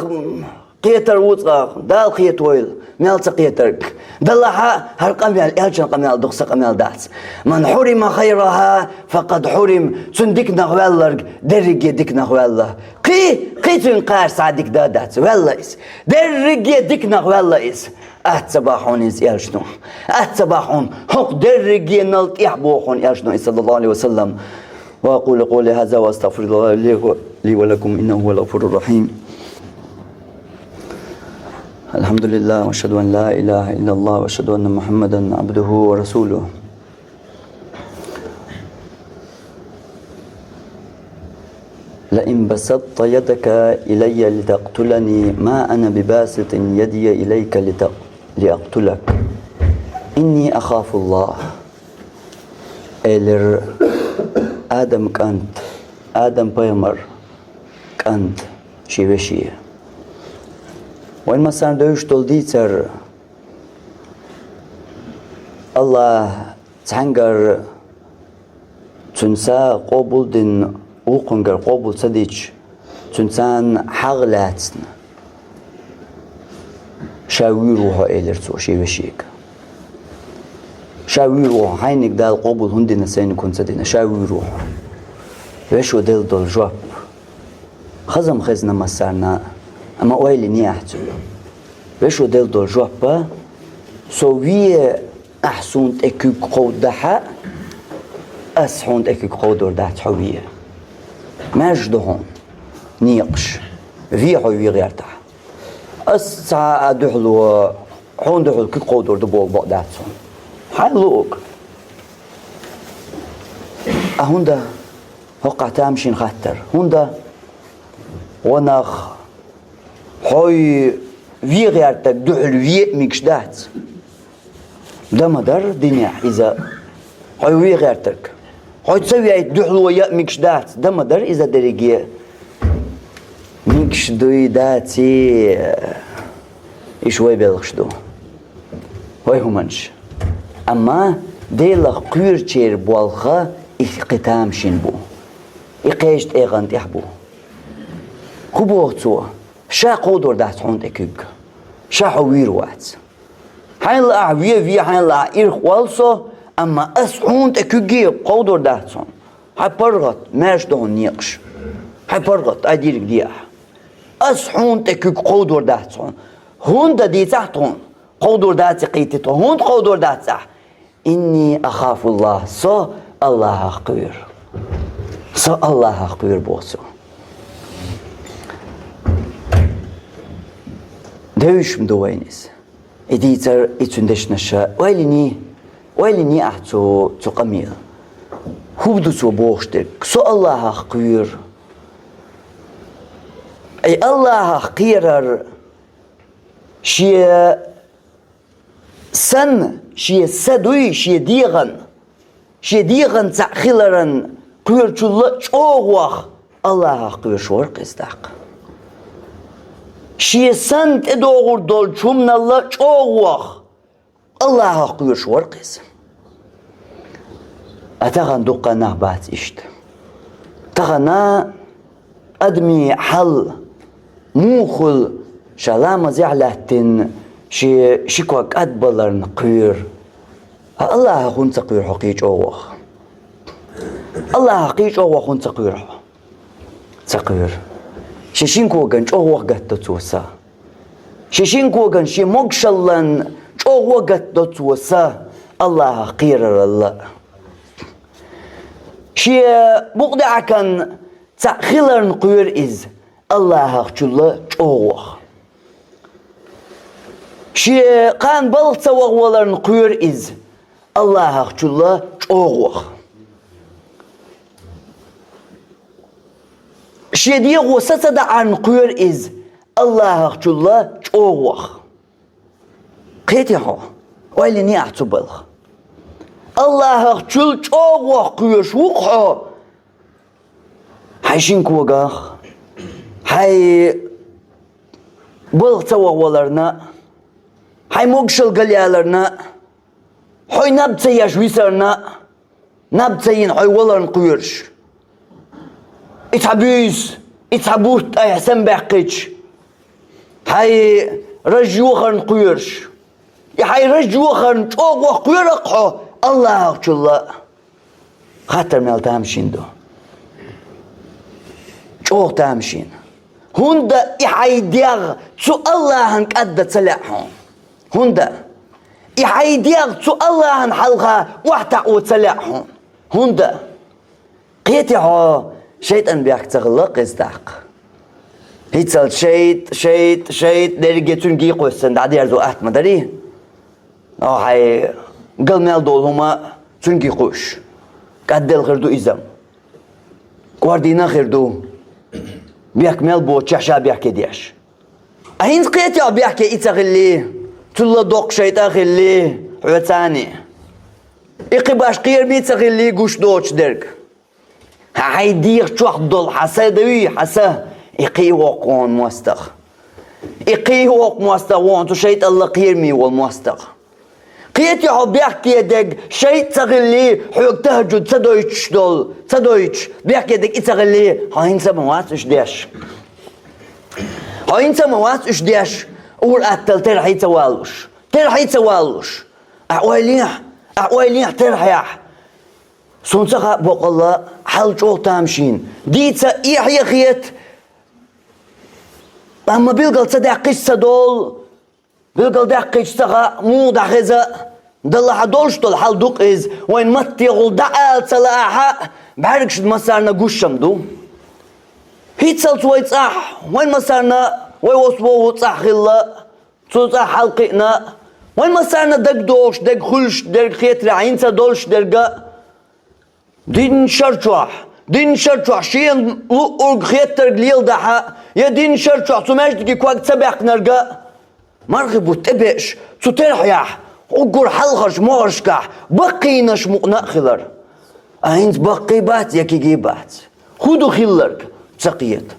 кхетар ву цкъа, Дала кхетавойла, мел ца кхетарг. Далахьа, хӀара къамел, элчан къамел дукха сан къамел дац. «Ман хьурима хайрахьа, факъад хьурим», цуьнан диканах ваьлларг, дерриге диканах ваьлла. Кхин, кхин цуьнга кхача схьа дика да дац, ваьлла иза. Дерриге диканах ваьлла иза. Атта ца бахьа хьуна иза, элчано. Атта ца бахьа хьуна, хӀокху дерригенал тӀехь боху хьуна элчано, саллаллаху Ӏалайхи ва саллам. وأقول قولي هذا وأستغفر الله لي و-، لي ولكم إنه هو الغفور الرحيم. الحمد لله وأشهد أن لا إله إلا الله وأشهد أن محمدا عبده ورسوله. لئن بسطت يدك إلي لتقتلني ما أنا بباسط يدي إليك لتق-، لأقتلك. إني أخاف الله. Элира Адам кӀант, Адам пайхамар кӀант шен веше. Вайн массарна девзаш долу дийцар, АллахӀа цхьаьнгара цуьнан са къобал дина, вукхуьнгара къобал ца дича, цуьнан царна хьагӀ лаьцна, ша вуьйр ву хьо, элира цо шен вешега. Ша вуьйр ву хьо, хьайниг Дала къобал хӀунда дина, сайниг хӀунда ца дина, ша вуьйр ву хьо. Вешо делла долу жоп. Хаза-м хезна массарна, амма ойла йиний ахь цуьнан. Вешо делла долу жоп: со ве, ахь суна тӀе куьг кховдадахь а, ас хьуна тӀе куьг кховдор дац хьо ве. Маьрша ду хьуна некъаш, ве хьо вен гӀертахь. Ас цхьа а дуьхьало хьуна дуьхьал куьг кховдор ду бохург бакъ дац хьуна. Хьайн луург. А хӀунда? ХӀокхахь тамашийна хаттар. ХӀунда? Ванах, хьо вен гӀертарг дуьхьал ве а мегаш дац. Дан ма дара динехь иза. Хьо вен гӀертарг. Хьо ца вейта дуьхьало ян а мегаш дац. Дан ма дара иза дерриге. Мегаш дуй, даций, иш вай белхаш ду. Вай хӀуманаш. Амма Делах кхоьручеран болх и кхин тамашийна бу. И кхечу тӀегӀан тӀехь бу. ХӀун боху цо? Ша кховдор дац хьуна тӀе куьг. Ша хьо вуьйр вац. Хьайна лаахь ве, ве хьайна лаахь ирх олу со, амма ас хьуна тӀе куьгге кховдор дац хьуна. Хьайн паргӀат, маьрша ду хьуна некъаш. Хьайн паргӀат, ай дийриг де ахь. Ас хьуна тӀе куьг кховдор дац хьуна. ХӀунда дийцахь тхуна? Кховдор дац и кхийти тхо. ХӀунда кховдор дац ахь? «Инни ахафуллах», со АллахӀах кхоьру. Со АллахӀах кхоьру боху цо. Девзаш ма ду вайна иза. И дийцар, и цуьнан дешнаш, ойла йиний, ойла йиний ахь цу, цу къамел. ХӀун ду цо бохуш дерг? Со АллахӀах кхоьру. И АллахӀах кхерар шен санна, шен са дуй, шен дегӀан, шен дегӀан цхьаъ хиларан кхоьручул а чӀогӀа ваха АллахӀах кхоьруш вара-кх иза тӀаккха. Шен санна тӀедогӀур долчу хӀуманал а чӀогӀа ваха АллахӀах кхоьруш вара-кх иза. А тахана дуккха нах бац иштта. Тахана адамийн хьал муха хуьлу, ша ламазехь лаьттина шен ши ког кӀадбаларна кхоьру. Ткъа АллахӀах хӀунда ца кхоьру хьо кхин чӀогӀа ваха? АллахӀах кхин чӀогӀа ваха хӀунда ца кхоьру хьо? Ца кхоьру. Шен шин коган чӀогӀа ваха гатдо цо са. Шен шин коган, шен могушаллан чӀогӀа ваха гатдо цо са АллахӀах кхерарал а. Шен букъ даьӀахкан цхьаъ хиларна кхоьру иза АллахӀах чул а чӀогӀа ваха. Шен кхана балха ца ваха валарна кхоьру иза АллахӀах чул а чӀогӀа ваха. Шен дегӀо са ца даӀарна кхоьру иза АллахӀах чул а чӀогӀа ваха. Кхетий хьо? Ойла йиний ахь цу балха. АллахӀах чул чӀогӀа ваха кхоьруш ву-кх хьо, Хьай шин когах, хьай балха ца ваха валарна, хьай могашал галъяларна, хьой наб ца еш висарна, наб ца йина хьой валарна кхоьруш. И цхьа буьйса, и цхьа бутт айхьа самабаьккхича, хьай раж йохарна кхоьруш. И хьай раж йохарна чӀогӀа кхоьру-кх хьо АллахӀах чулла. Хаттар мел тамашийна ду. ЧӀогӀа тамашийна. ХӀунда и хьай дегӀ цу АллахӀан кӀадда ца лаьа хьуна? ХӀунда и хьай дегӀ цу АллахӀан хьалха охьатаӀо ца лаьа хьуна? ХӀунда? Кхетий хьо, шайтӀан бехк ца хилла къиза тӀаккха. ХӀинццалц шайтӀа, шайтӀа, шайтӀа, дерриге цуьнга кхоьссина дӀадерзо атта ма дарий? О, хьай гал мел долу хӀума цуьнга кхуьуш. КӀадделла хир ду иза-м. КӀордийна а хир ду. Бехк мел боцучехь ша бехке деш. А хӀинца кхетий хьо бехке и ца хилли, цул а доккха шайтӀа а хилли, хьоьца а. И кхин башха кхераме а ца хилли, гуш доцуш дерг. Хьан хьайн дегӀа чохь долу хьан са дуй, хьан са, и кхин а воккху вон мостагӀа. И кхин а воккху мостагӀа вон цу шайтӀалла кхераме волу мостагӀа. Кхетий хьо бехке дерг, шайтӀа ца хилли, хьоьга тахӀажуд ца дойтуш долу, ца дойтуш, бехке дерг и ца хилли, хьо хӀинца а ма вац уьш деш. Хьо хӀинца а ма вац уьш деш, ур-атталла терхье ца валлуш. Терхье ца валлуш. Ахь ойла ехьа, ахь ойла ехьа терхьехь. Суна ца хаьа боккъалла хьал чӀогӀа тамашийна. Дийца эхь а хета, амма билгал ца даьккхича ца долу, билгал даьккхича ца хаьа, муха дӀахеза, далла хьан долуш долу хьал ду-кх иза, вайн маттехула дӀаала ца лаахь а, бӀаьргашна массарна гуш-м ду. ХӀинццалц вай цӀахь, вайн массарна, вай осса вовхӀ цӀахь хилла, цу цӀахь хьалакхиъна, вайн массарна дагадогӀуш дерг, хуьлуш дерг хетарехь, хӀинца долуш дерг а, дийнна шар чохь, дийнна шар чохь шена луъург хеттарг леладахь а, я дийнна шар чохь цу маьждиге ког ца баьккхинарг а, мархи бутт тӀебеаш, цу терхьехь, уггар хьалхарчу могӀаршкахь баккхийнаш мукъана а хилар. А хӀинца баккхий бац, я кегий бац. ХӀун ду хилларг? Ца кхета.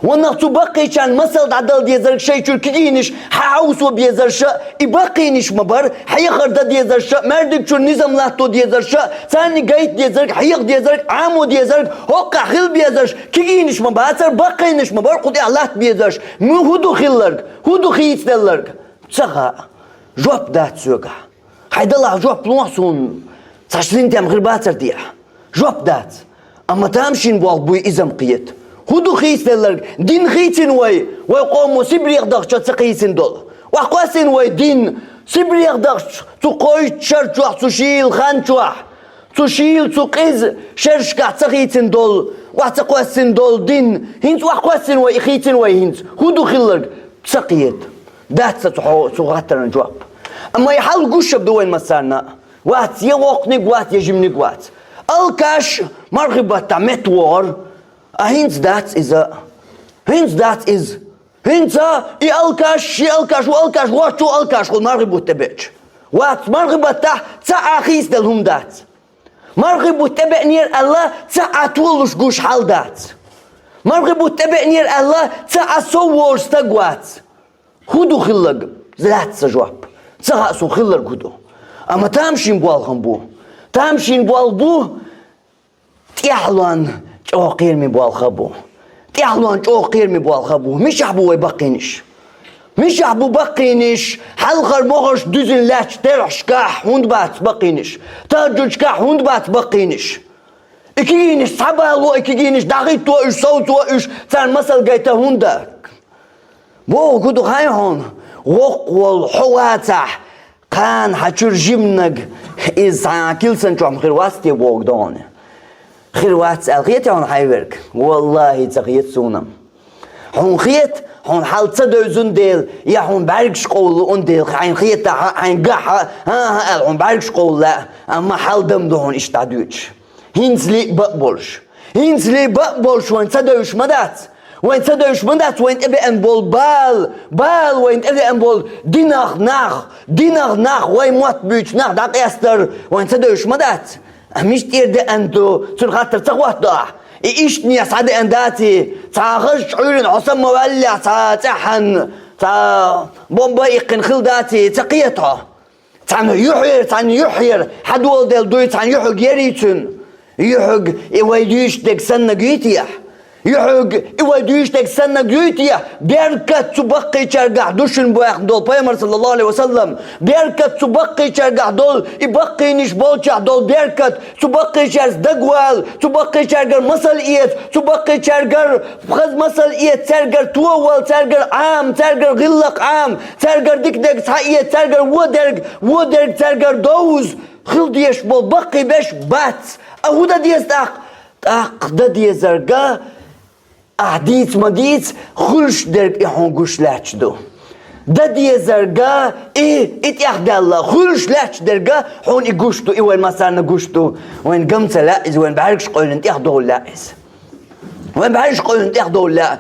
Ванах цу баккхийчарна масал дӀадала дезарг шайн чуьра кегийнаш хьан хьовсо безарша, и баккхийнаш ма бара, хьехар дан дезарша, маьждиг чуьра низам латто дезарша, царна гайта дезарг, хьеха дезарг, Ӏамо дезарг, хӀоккхахь хила безарш, кегийнаш ма бацара, баккхийнаш ма бара, кху тӀехь латта безарш. Му хӀун ду хилларг? ХӀун ду хийцаделларг? Ца хаьа. Жоп дац соьгахь. Хьайн далахь жоп лохьа суна, цхьа синтем хир бацара техьа. Жоп дац. Амма тамашийна болх буй иза-м кхета. ХӀун ду хийцаделларг? Дин хийцина вай, вай къомо Сибрех дахча ца кхийцина долу. Охьакхоьссина вай дин Сибрех дахча, цу кхойтта шар чохь, цу шийла хан чохь, цу шийла, цу къиза шерашкахь ца хийцина долу, охьа ца кхоьссина долу дин. ХӀинца охьакхоьссина вай, и хийцина вай хӀинца. ХӀун ду хилларг? Ца кхета. Дац сан цу хьо-, цу хаттаран жоп. Амма и хьал гуш-м ду вайн массарна. Вац, я воккханиг вац, я жиманиг вац. Алкаш мархи баттахь метта вогӀар. А хӀинца дац иза. ХӀинца дац иза. ХӀинца и алкаш, ши алкаш, ву алкаш, вочу алкаш хула мархи бутт тӀебеача. Вац, мархи баттахь цхьа а хийцаделла хӀума дац. Мархи бутт тӀебеанера аьлла, цхьа а толуш гуш хьал дац. Мархи бутт тӀебеанера аьлла, цхьа а сов волуш стаг вац. ХӀун ду хилларг? Лаьцна жоп. Ца хаьа суна хилларг хӀун ду. Амма тамашийна болх-м бу. Тамашийна болх бу, тӀаьхьалонна чӀогӀа кхераме болх а бу. ТӀаьхьалонна чӀогӀа кхераме болх а бу. Мичахь бу вай баккхийнаш? Мичахь бу баккхийнаш? Хьалхара могӀарш дуьзина лаьттачу терхьашкахь хӀунда бац баккхийнаш? ТахӀажудашкахь хӀунда бац баккхийнаш? И кегийнаш схьабало, и кегийнаш дӀахӀитто уьш, совцо уьш, царна масал гайта хӀунда? Бохург хӀун ду хаьий хьуна? Воккха волу хьо вацахь, кхана хьан чуьра жиманиг, иза цхьа килсан чохь ма хир вац те бохург ду хьуна? Хир вац аьлла хетий хьуна хьайн верг? Валлахи, ца хета суна-м. Хьуна хета, хьуна хьал ца девзина дела, я хьуна бӀаьргаш къовла луъна дела, хьайна хетахь а, хьайна гахь а, хӀан-хӀа аьлла, хьуна бӀаьргаш къовла лаьа, амма хьал дан ду хьуна иштта дӀадоьдуш. ХӀинцале а бакъ болуш. ХӀинцале а бакъ болуш вайн ца девзаш ма дац. Вайн ца девзаш ма дац, вайна тӀебеана болу бала, бала вайна тӀебеана болу динах нах, динах нах, вайн мотт буьйцу нах дӀакъастар вайн ца девзаш ма дац. Мича тӀера деана ду, цуьнан хаттар ца хӀоттадо ахь? И иштта схьадеана даций, цхьа хазачу Ӏуьйранна хьо са ма ваьллехь, цхьа цӀеххьана, цхьа бомба иккхина хилла даций, ца кхета хьо. Цхьана юьхьера, цхьана юьхьера хьадоладелла дуй, цхьана юьхьиг ярий цуьнан? Юьхьиг и вай дуьйцуш дерг саннаг юй те? Юьхьиг и вай дуьйцуш дерг саннаг юй те? Беркат цу баккхийчаьргахь ду шуна боху пайхамар, саллаллаху алейхи ва саллам. Беркат цу баккхийчаьргахь долу, и баккхийнаш болчохь долу беркат, цу баккхийчаьрца дагавала, цу баккхийчаьргара масал эца, цу баккхийчаьргара хаза масал эца, цаьргара товала, цаьргара Ӏама, цаьргара гӀиллакх Ӏама, цаьргара дика дерг схьаэца, цаьргара вон дерг, вон дерг цаьргара довза хила дезаш болу баккхий берш бац. А хӀун дан деза тӀаккха? ТӀаккха дан дезарг, ахь дийца ма дийца, хуьлуш дерг и хьуна гуш лаьтташ ду. Дан дезарг и, и тӀехдаьлла, хуьлуш лаьтташ дерг хьуна и гуш ду, и вайн массарна гуш ду. Вайн гам ца лаьа иза, вайн бӀаьргаш къевлина тӀехдовла лаьа иза. Вайн бӀаьргаш къевлина тӀехдовла лаьа.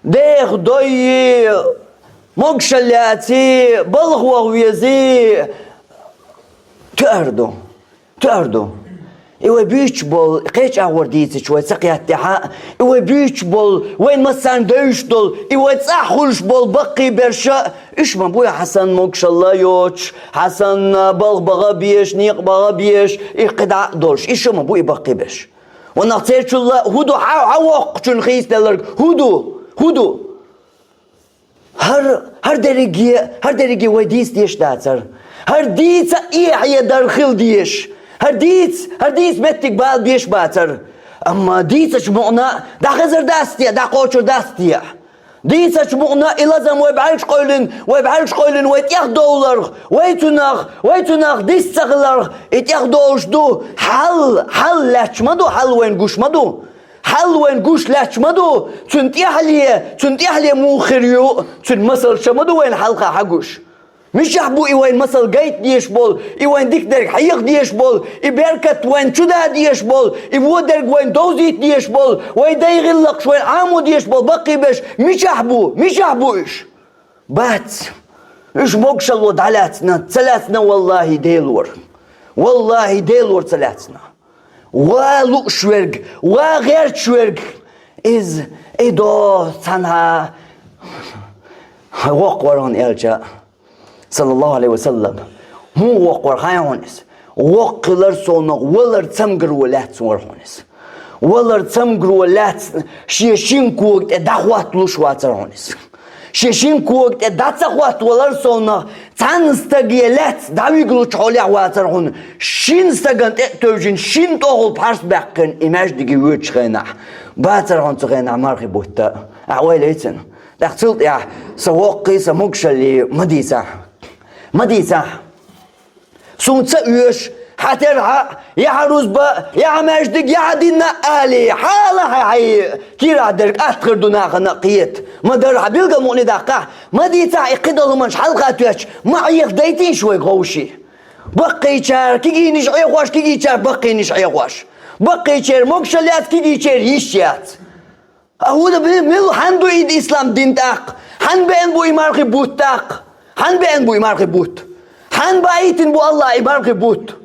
Деха доййи, могашалла яций, балха ваха везий, тоьар ду. Тоьар ду. И вай буьйцуш болу, кхечу агӀор дийцича вай ца кхеттехь а, и вай буьйцуш болу, вайн массарна девзаш долу, и вай цӀахь хуьлуш болу баккхий берш а, уьш ма бу хьан санна могашалла йоцуш, хьан санна балха баха а безаш, некъа баха а безаш, и кхидӀа а долуш. Уьш а ма бу и баккхий берш. Ванах церчул а хӀун ду хьан, хьан воккхачун хийцаделларг? ХӀун ду? ХӀун ду? ХӀара, хӀара дерриге, хӀара дерриге вай дийца дезаш дацара. ХӀара дийца эхье дар хила дезаш. ХӀара дийца, хӀара дийца меттиг бала беш бацара. Амма дийцачу мукъана дӀахезар дац те, дӀакхочур дац те? Дийцачу мукъана и лазам вай бӀаьргаш къевлина, вай бӀаьргаш къевлина вай тӀехдовларх, вай цунах, вай цунах дис ца хиларх, и тӀехдолуш ду. Хьал, хьал лаьтташ ма ду, хьал вайн гуш ма ду. Хьал вайн гуш лаьтташ ма ду, цуьнан тӀаьхьале, цуьнан тӀаьхьале муха хир ю, цуьнан масал ша ма ду вайна хьалха хьан гуш. Мичахь бу и вайн масал гайта дезаш болу, и вайн дика дерг хьеха дезаш болу, и беркат вайн чу да дезаш болу, и вон дерг вайн довзийта дезаш болу, вай дай гӀиллакхаш вайн Ӏамо дезаш болу баккхий берш мичахь бу, мичахь бу уьш? Бац. Уьш могашалло дӀалаьцна, ца лаьцна, валлахӀи, Делора. ВаллахӀи, Делора ца лаьцна. Ва лууш верг, ва гӀерташ верг. Иза, и до цхьанхьа воккхавар хьуна элча, саллаллаху алейхи ва саллам. ХӀун воккхавар хьайн хьуна иза? Воккхилар совнах валар цамгаро лаьцна вар хьуна иза. Валар цамгаро лаьцна шен шин кога тӀе дӀахӀотталуш вацар хьуна иза. Шен шин кога тӀе дӀа ца хӀоттавалар совнах, цхьана стаге лаьцна дӀавигалучу хьолехь вацар хьуна, шина стагана тӀе а тевжина, шина тӀехула пхьарс баьккхина и маьждиге воьдучу хенахь, бацар хьуна цу хенахь мархи бутт. Ахь ойла йицина. ТӀаккха цул тӀаьхьа сан воккхий, сан могашаллий ма дийцахь. Ма дийцахь. Суна ца оьшу, хьан терахь а, я хьан рузба, я хьан маьждиг, я хьан дин а алий, хьала хьан хьайн кийрахь дерг атта хир ду нахана а кхета. Ма дара хьан билггал мукъане даккхахь, ма дийцахь и кхидолу хӀуманаш хьалха тоьттуш, ма Ӏехадайтийша вайга гӀовший. Баккхийчара кегийнаш Ӏехош, кегийчара баккхийнаш Ӏехош. Баккхийчеран могашалла яц, кегийчеран йиш яц. А хӀунда ми-, мила хьан ду и ислам дин тӀаккха? Хьан беана бу и мархи бутт тӀаккха? Хьан беана бу и мархи бутт? Хьан баийтина бу Аллах и мархи бутт?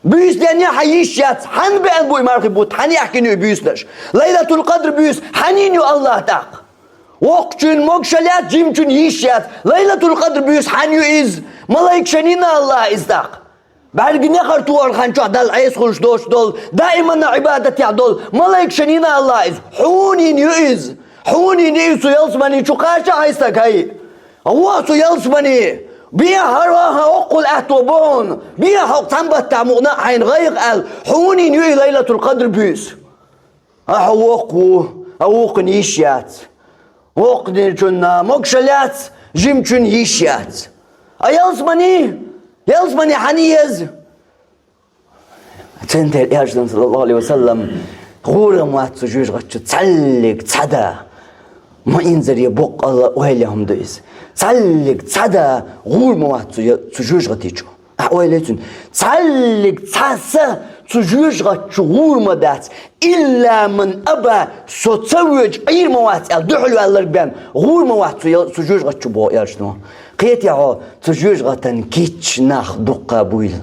Буьйса денъян хьан йиш яц, хьан беана бу и мархи бутт? Хьан яхкина ю и буьйсанаш? Лайлатул-Къадр буьйса хьан йина ю Аллах тӀаккха? Воккхачун могашалла яц, жимачун йиш яц. Лайлатул-Къадр буьйса хьан ю иза? Малайкашна йина Аллах иза тӀаккха? БӀаьрган нехар тухар хан чохь Далла Ӏеса хуьлуш доцуш долу, даиманна Ӏибадатехь долу малайкашна йина Аллах иза. Хьуна йина ю иза. Хьуна йина ю иза, цу ялсамани чу кхача хьайн стаг хьай. ГӀо цу ялсамани. Бен хьара хьан оккхул аьтто бу хьуна. Бен хьо цхьана баттахь мукъана а хьайна гӀайгӀа аьлла. Хьуна йина ю и Лайлатул-Къадр буьйса. Ахьа воккха ву, а вукхун йиш яц. Воккханчунна могашалла яц, жимачун йиш яц. А ялсамани? Ялсамани хьан еза? Цуьнан тӀера Элчано, саллаллаху алейхи ва саллам, гӀур ма вац цу жоьжахати чу цхьаллиг цхьа да. Ма инзаре боккъал а ойла хӀума ду иза. Цхьаллиг цхьа да гӀур ма вац цу, цу жоьжахати чу. Ахьа ойла йицина, цхьаллиг цхьа са цу жоьжахати чу гӀур ма дац, илла ман аба, со ца воьдуш Ӏийр ма вац аьлла, дуьхьал ваьлларг бен гӀур ма вац цу ял-, цу жоьжахати чу боху Элчано. Кхетий хьо, цу жоьжахатан кийча нах дуккха буйла.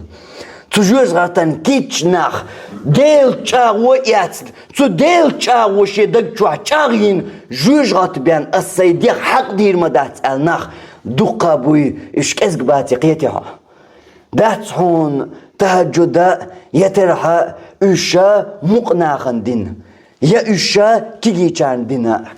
Цу жоьжахатан кийча нах Делаца чӀагӀо эцна, цу делаца чӀагӀо шен даг чохь чӀагӀйина, жоьжахати бен ас сайн дегӀ хьакъ дийр ма дац аьлла нах дуккха буй, уьш кӀезиг баций, кхетий хьо. Дац хьуна тахӀаджуда я терахьа уьш мукъа нахана дина, я уьш кегийчарна дина.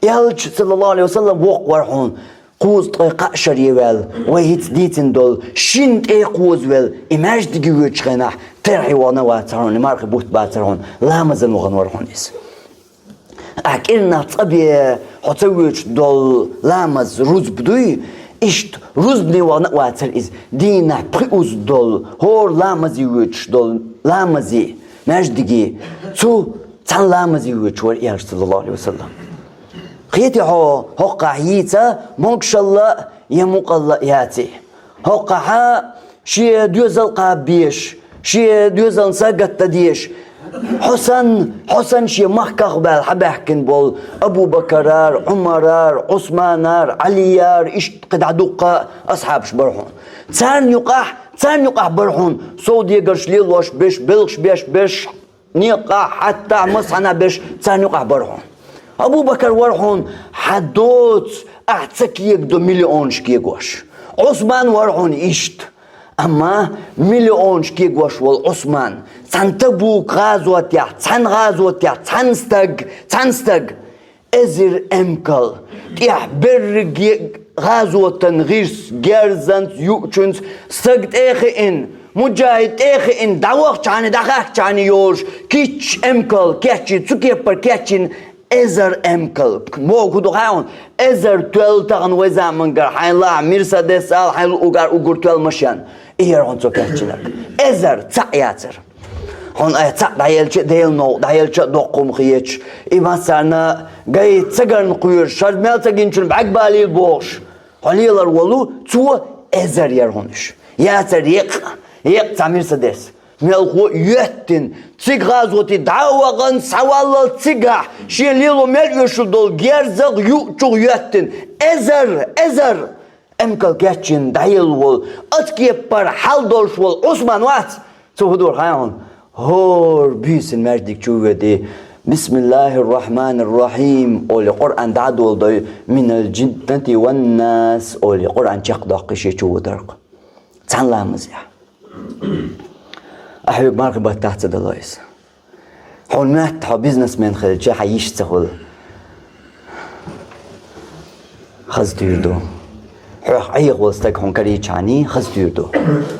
Элча, саллаллаху Ӏалайхи ва саллам, воккха вара хьуна, кхузткъе кхаа шаре ваьлла, вай хӀинца дийцина долу шина тӀе кхозавелла, и маьждиге воьдучу хенахь терахье вахана вацара хьуна, и мархи бутт бацара хьуна, ламазан вахана вара хьуна иза. Ахь кӀирнах цкъа бен хьо ца воьдуш долу ламаз рузба дуй, иштта рузбане вахана а вацара иза, дийнахь пхи уз долу, хӀора ламазе воьдуш долу ламазе, маьждиге, цу цхьана ламазе воьдуш вара Элча, саллаллаху Ӏалайхи ва саллам. Кхетий хьо, хӀокхахь йийца могушалла а, я мукъалла а яций. ХӀокхахьа шен доьзал кхаба безаш, шен доьзална сагатдан дезаш, хьо санна, хьо санна шен махках а баьлла хьабаьхкина болу Абу-Бакарара, Ӏумарара, Ӏусманара, Ӏалияра, иштта кхин дӀа дуккха а асхьабаш бара хьуна. Царна юкъахь, царна юкъахь бара хьуна совдегарш лелош берш, белхаш беш берш, некъахь, хьаттахь, массанхьа берш царна юкъахь бара хьуна. Абу-Бакар вара хьуна, хьан доцу, ахь ца кегадо миллионаш кегош. Ӏусман вара хьуна иштта. Амма миллионаш кегош волу Ӏусман, цхьана Табук гӀазотехь, цхьана гӀазотехь, цхьана стаг, цхьана стаг, эзар эмкал, тӀехь берриге гӀазотан гӀирс, герзанца, юучуьнца, стаг тӀе а хиъна, муджахӀид тӀе а хиъна, дӀавахчахьана, дӀахаьхчахьана йолуш, кийча эмкал кечйина, цу кеппара кечйина эзар эмкал. Боху хӀун ду хаьий хьуна? Эзар тоьлла тахана вай замангара, хьайна лаахь Мерседес ала, хьайна луъугӀар уггар тоьлла машен. И яра хьуна цо кечйинарг. Эзар, цхьаъ яцара. Хьуна айхьа цхьаъ дӀаелча а, Делан новкъа дӀаелча а доккха хӀума хеташ, и массарна гайта ца гарна кхоьруш, шарда мел ца гинчунна бӀаьрг балийла бохуш, хьо лелар волу, цо эзар яра хьуна уьш. Яцара еккъа, еккъа цхьа Мерседес. Мелхо а йоьттина, цига гӀазоте дӀа а вахана, схьаваллал цигахь, шен лело мел оьшур долу герзах, юучух йоьттина. Эзар, эзар! Эмкал кечйина дӀаелла волу, оцу кеппара хьал долуш волу Ӏусман вац? Цо хӀун дора хаьий хьуна? ХӀора буьйсанна маьждиг чу а воьдий, «Бисмиллахир-рахманир-рахим» олий, Къуръан дӀа а доладой, «Минал джиннати ван нас» олий, Къуръан чекхдоккхий шен чу водарх. Цхьана ламазехь. Ахьа хьоьга мархи баттахь ца дало иза. Хьуна моьтту хьо бизнесмен хилча, хьан йиш ца хуьлу. Хаза туьйр ду. Хьох Ӏехаволу стаг хьуна карийчахьаний, хаза туьйр ду.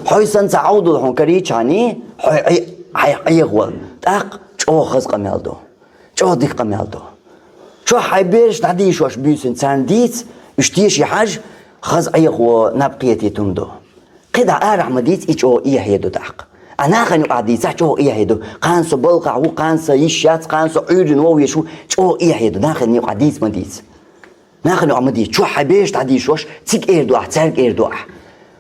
Хьо санна цхьа Ӏовдал хьуна карийчахьаний, хьо Ӏе-, хьайх Ӏехаволу. ТӀаккха чӀогӀа хаза къамел ду. ЧӀогӀа дика къамел ду. Чохь хьайн бераш дӀадийшош буьйсанна царна дийца, уьш теший хьажа, хаза Ӏехаво наб кхетийта хӀума ду. КхидӀа арахь ма дийца, и чӀогӀа эхье ду тӀаккха. А нахана юкъахь дийцахь, чӀогӀа эхье ду. Кхана со балхахь ву, кхана сан йиш яц, кхана со Ӏуьйранна вовъеш ву, чӀогӀа эхье ду. Нахана юкъахь дийца ма дийца. Нахана юкъахь ма дийца. Чохь хьайн бераш дӀадийшош, цига эр ду ахь, цаьрга эр ду ахь.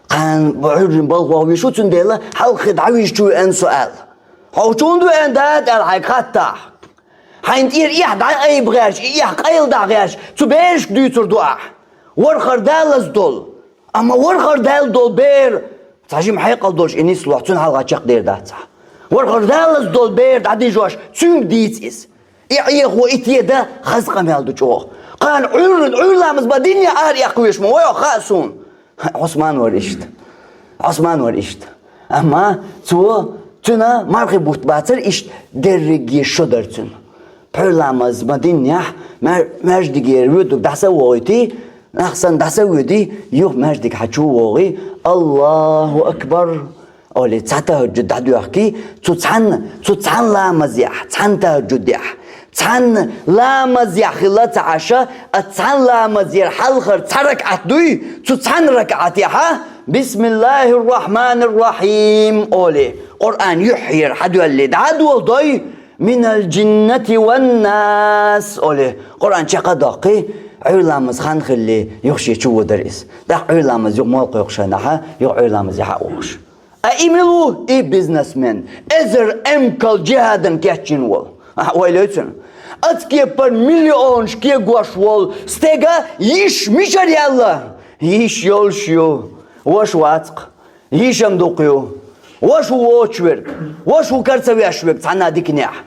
Кхана Ӏуьйранна балха вовъеш ву, цундела хьалххе дӀавижча веана со аьлла. Хьо чунда веана дада аьлла хьайга хаттахь. Хьайна тӀера эхь дӀа айба гӀерташ, и эхь къайладахь гӀерташ, цу берашка дуьйцур ду ахь. Вархар далаза долу. Амма вархар даьлла долу бер, цхьа жима хьекъал долуш и нислохь, цуьнан хьалха чекхдер дац ахь. Вархар далаза долу бер дӀадижош, цуьнга дийца иза. И Ӏехо, и теда хаза къамел ду чӀогӀа. Кхана Ӏуьйранна, Ӏуьйра ламаз бан динне ара эккхавеш ма вай, хаа суна. Ӏусман вара иштта. Ӏусман вара иштта. Амма цо, цуьнан мархи бутт бацара иштта, дерриге шо дара цуьнан. Пхьуьйра ламаз ма диннехь, ма-, маьждигера воьдург дӀаса а вогӀуьйтий, нах санна дӀаса а воьдий, юха маьждиг хьачу а вогӀий, «Аллаху акбар» олий, цхьа тахӀаджуд дӀадоьхкий, цу цхьанна, цу цхьана ламазехь, цхьана тахӀаджудехь, цхьанна ламазехь хилла ца Ӏаш, а цхьана ламазера хьалхара цхьа ракаӀат дуй, цу цхьана ракаӀатехьа «Бисмиллахир-рахманир-рахим» олий, Къуръан юьхьера хьадоьллий, дӀа а доладой, «Минал джиннати ван нас» олий, Къуръан чекх а доккхий, Ӏуьйра ламаз хан хилли, юха шен чу водар иза. ТӀаккха Ӏуьйра ламаз юха молла кхойкхуш хенахьа, юха Ӏуьйра ламазехьа а вогӀуш. А и мила ву? И бизнесмен, эзар эмкал джихӀадана кечйина волу. Ахьа ойла йой цуьнан? Оцу кеппара миллионаш кегош волу стеган йиш мичара яьлла? Йиш йолуш ю, ваша вац-кх. Йиш-м дукха ю. Ваша воцуш верг, ваша кара ца веш верг цхьанна диканехь.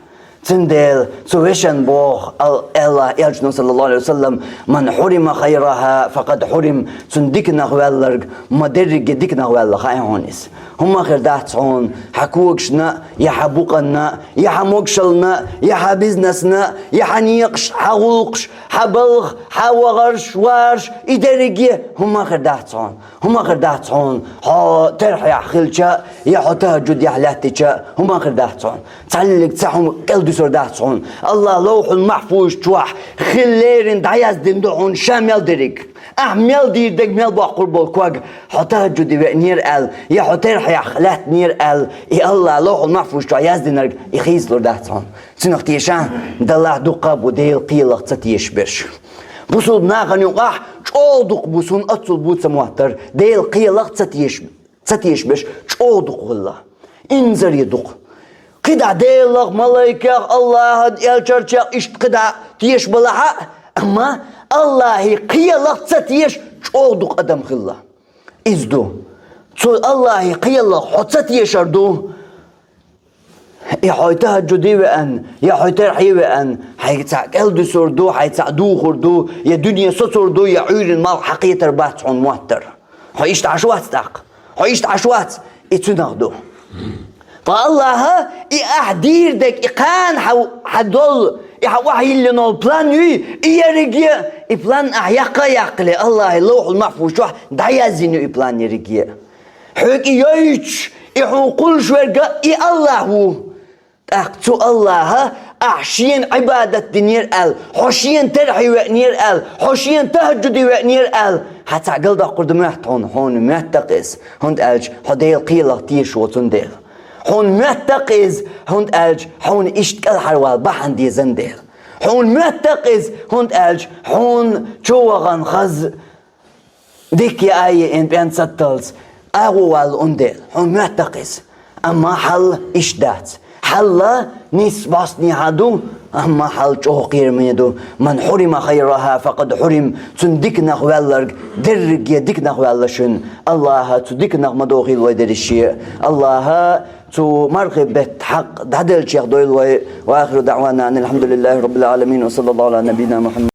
Цундела цу вешан боху Ал-, Аллахь элчано, саллаллаху алейхи ва саллам: «Ман хьурима хайраха, факъад хьурим», цунна диканах ваьлларг ма дерриге диканах ваьлла хаьа хьуна иза. ХӀумма хир дац хьуна хьан когашна, я хьан букъанна, я хьан могушаллина, я хьан бизнесна, я хьан некъаш, хьан гӀуллакхаш, хьан балха, хьан вахарш, варш, и дерриге хӀумма хир дац хьуна. ХӀумма хир дац хьуна хьо терхьехь хилча, я хьо тахӀаджудехь лаьттича, хӀумма хир дац хьуна. Цхьаллиг цхьа хӀума кӀел дуьсур дац хьуна. Аллахь Ловхьул-Махьфуз чохь хила леррина дӀаяздина ду хьуна ша мел дерриг. Ахь мел дийр дерг, мел боккхур болу ког, хьо тахӀаджуде веанера аьлла, я хьо терхьехь лаьттинера аьлла, и Аллахь Ловхьул-Махьфуз чохь яздинарг и хийцалур дац хьуна. Цунах теша, Даллахь, дуккха а бу Делан кхелах ца тешаш берш. Бусулба нахана юкъахь чӀогӀа дукха бу, суна оццул бу ца моттар, Делан кхелах ца тешаш, ца тешаш берш чӀогӀа дукха хилла. Инзаре дукха. КхидӀа Делах, малайкех, Аллахьан элчанех иштта кхидӀа тешаш балахь а, амма Аллахьан кхелах ца тешаш чӀогӀа дукха адам хилла. Иза ду. Цу Аллахьан кхелах хьо ца тешар ду. И хьо тахӀаджуде веана, я хьо терхье веана, хьайга цхьаъ кӀел дуьсур ду, хьайна цхьаъ духур ду, я дуьне соцур ду, я Ӏуьйранна малх хьан кхетар бац хьуна моттар. Хьо иштта Ӏаш вац тӀаккха. Хьо иштта Ӏаш вац. И цунах ду. Ткъа Аллахьа и ахь дийр дерг, и кхана хьан, хьан долу, и хьан охьайиллина волу план юй, и ерриге, и план ахь яккха а яккхале, Аллахьан Ловхьул-Махьфуз чохь дӀаяздина ю и план ерриге. Хьоьга и йойтуш, и хьуна кхуллуш верг а и Аллахь ву. ТӀаккха цу Аллахьа ахь шена Ӏибадат динера аьлла, хьо шена терхье веанера аьлла, хьо шена тахӀаджуде веанера аьлла, хьан цхьаъ галдоккхур ду моьтту хьуна? Хьуна моьтту-кх иза, хӀунда аьлча хьо Делан кхелах тешаш ву цундела. Хьуна моьтту-кх иза, хӀунда аьлча хьуна иштта кӀелхьарвала бахьана дезна дела. Хьуна моьтту-кх иза, хӀунда аьлча хьуна чу вахана хаза дика яа а еана пӀенца сатталц агӀо валла ун дела, хьуна моьтту-кх иза. Амма хьал иштта дац. Хьал нисса бӀостанехьа ду, амма хьал чӀогӀа кхераме ду. Ман хьурима хайраха, факъад хьурим. Цунна диканах ваьлларг дерриге диканах ваьлла шуна. Аллахьа цу диканах ма дохийла вай дерриш а. Аллахьа цу мархи бетта хьакъ дӀаделлачех дойла вай. Ва ахиру даӀвана анил хьамдулиллахи раббил Ӏаламин. Ва саллаллаху Ӏала набийина Мухьаммад.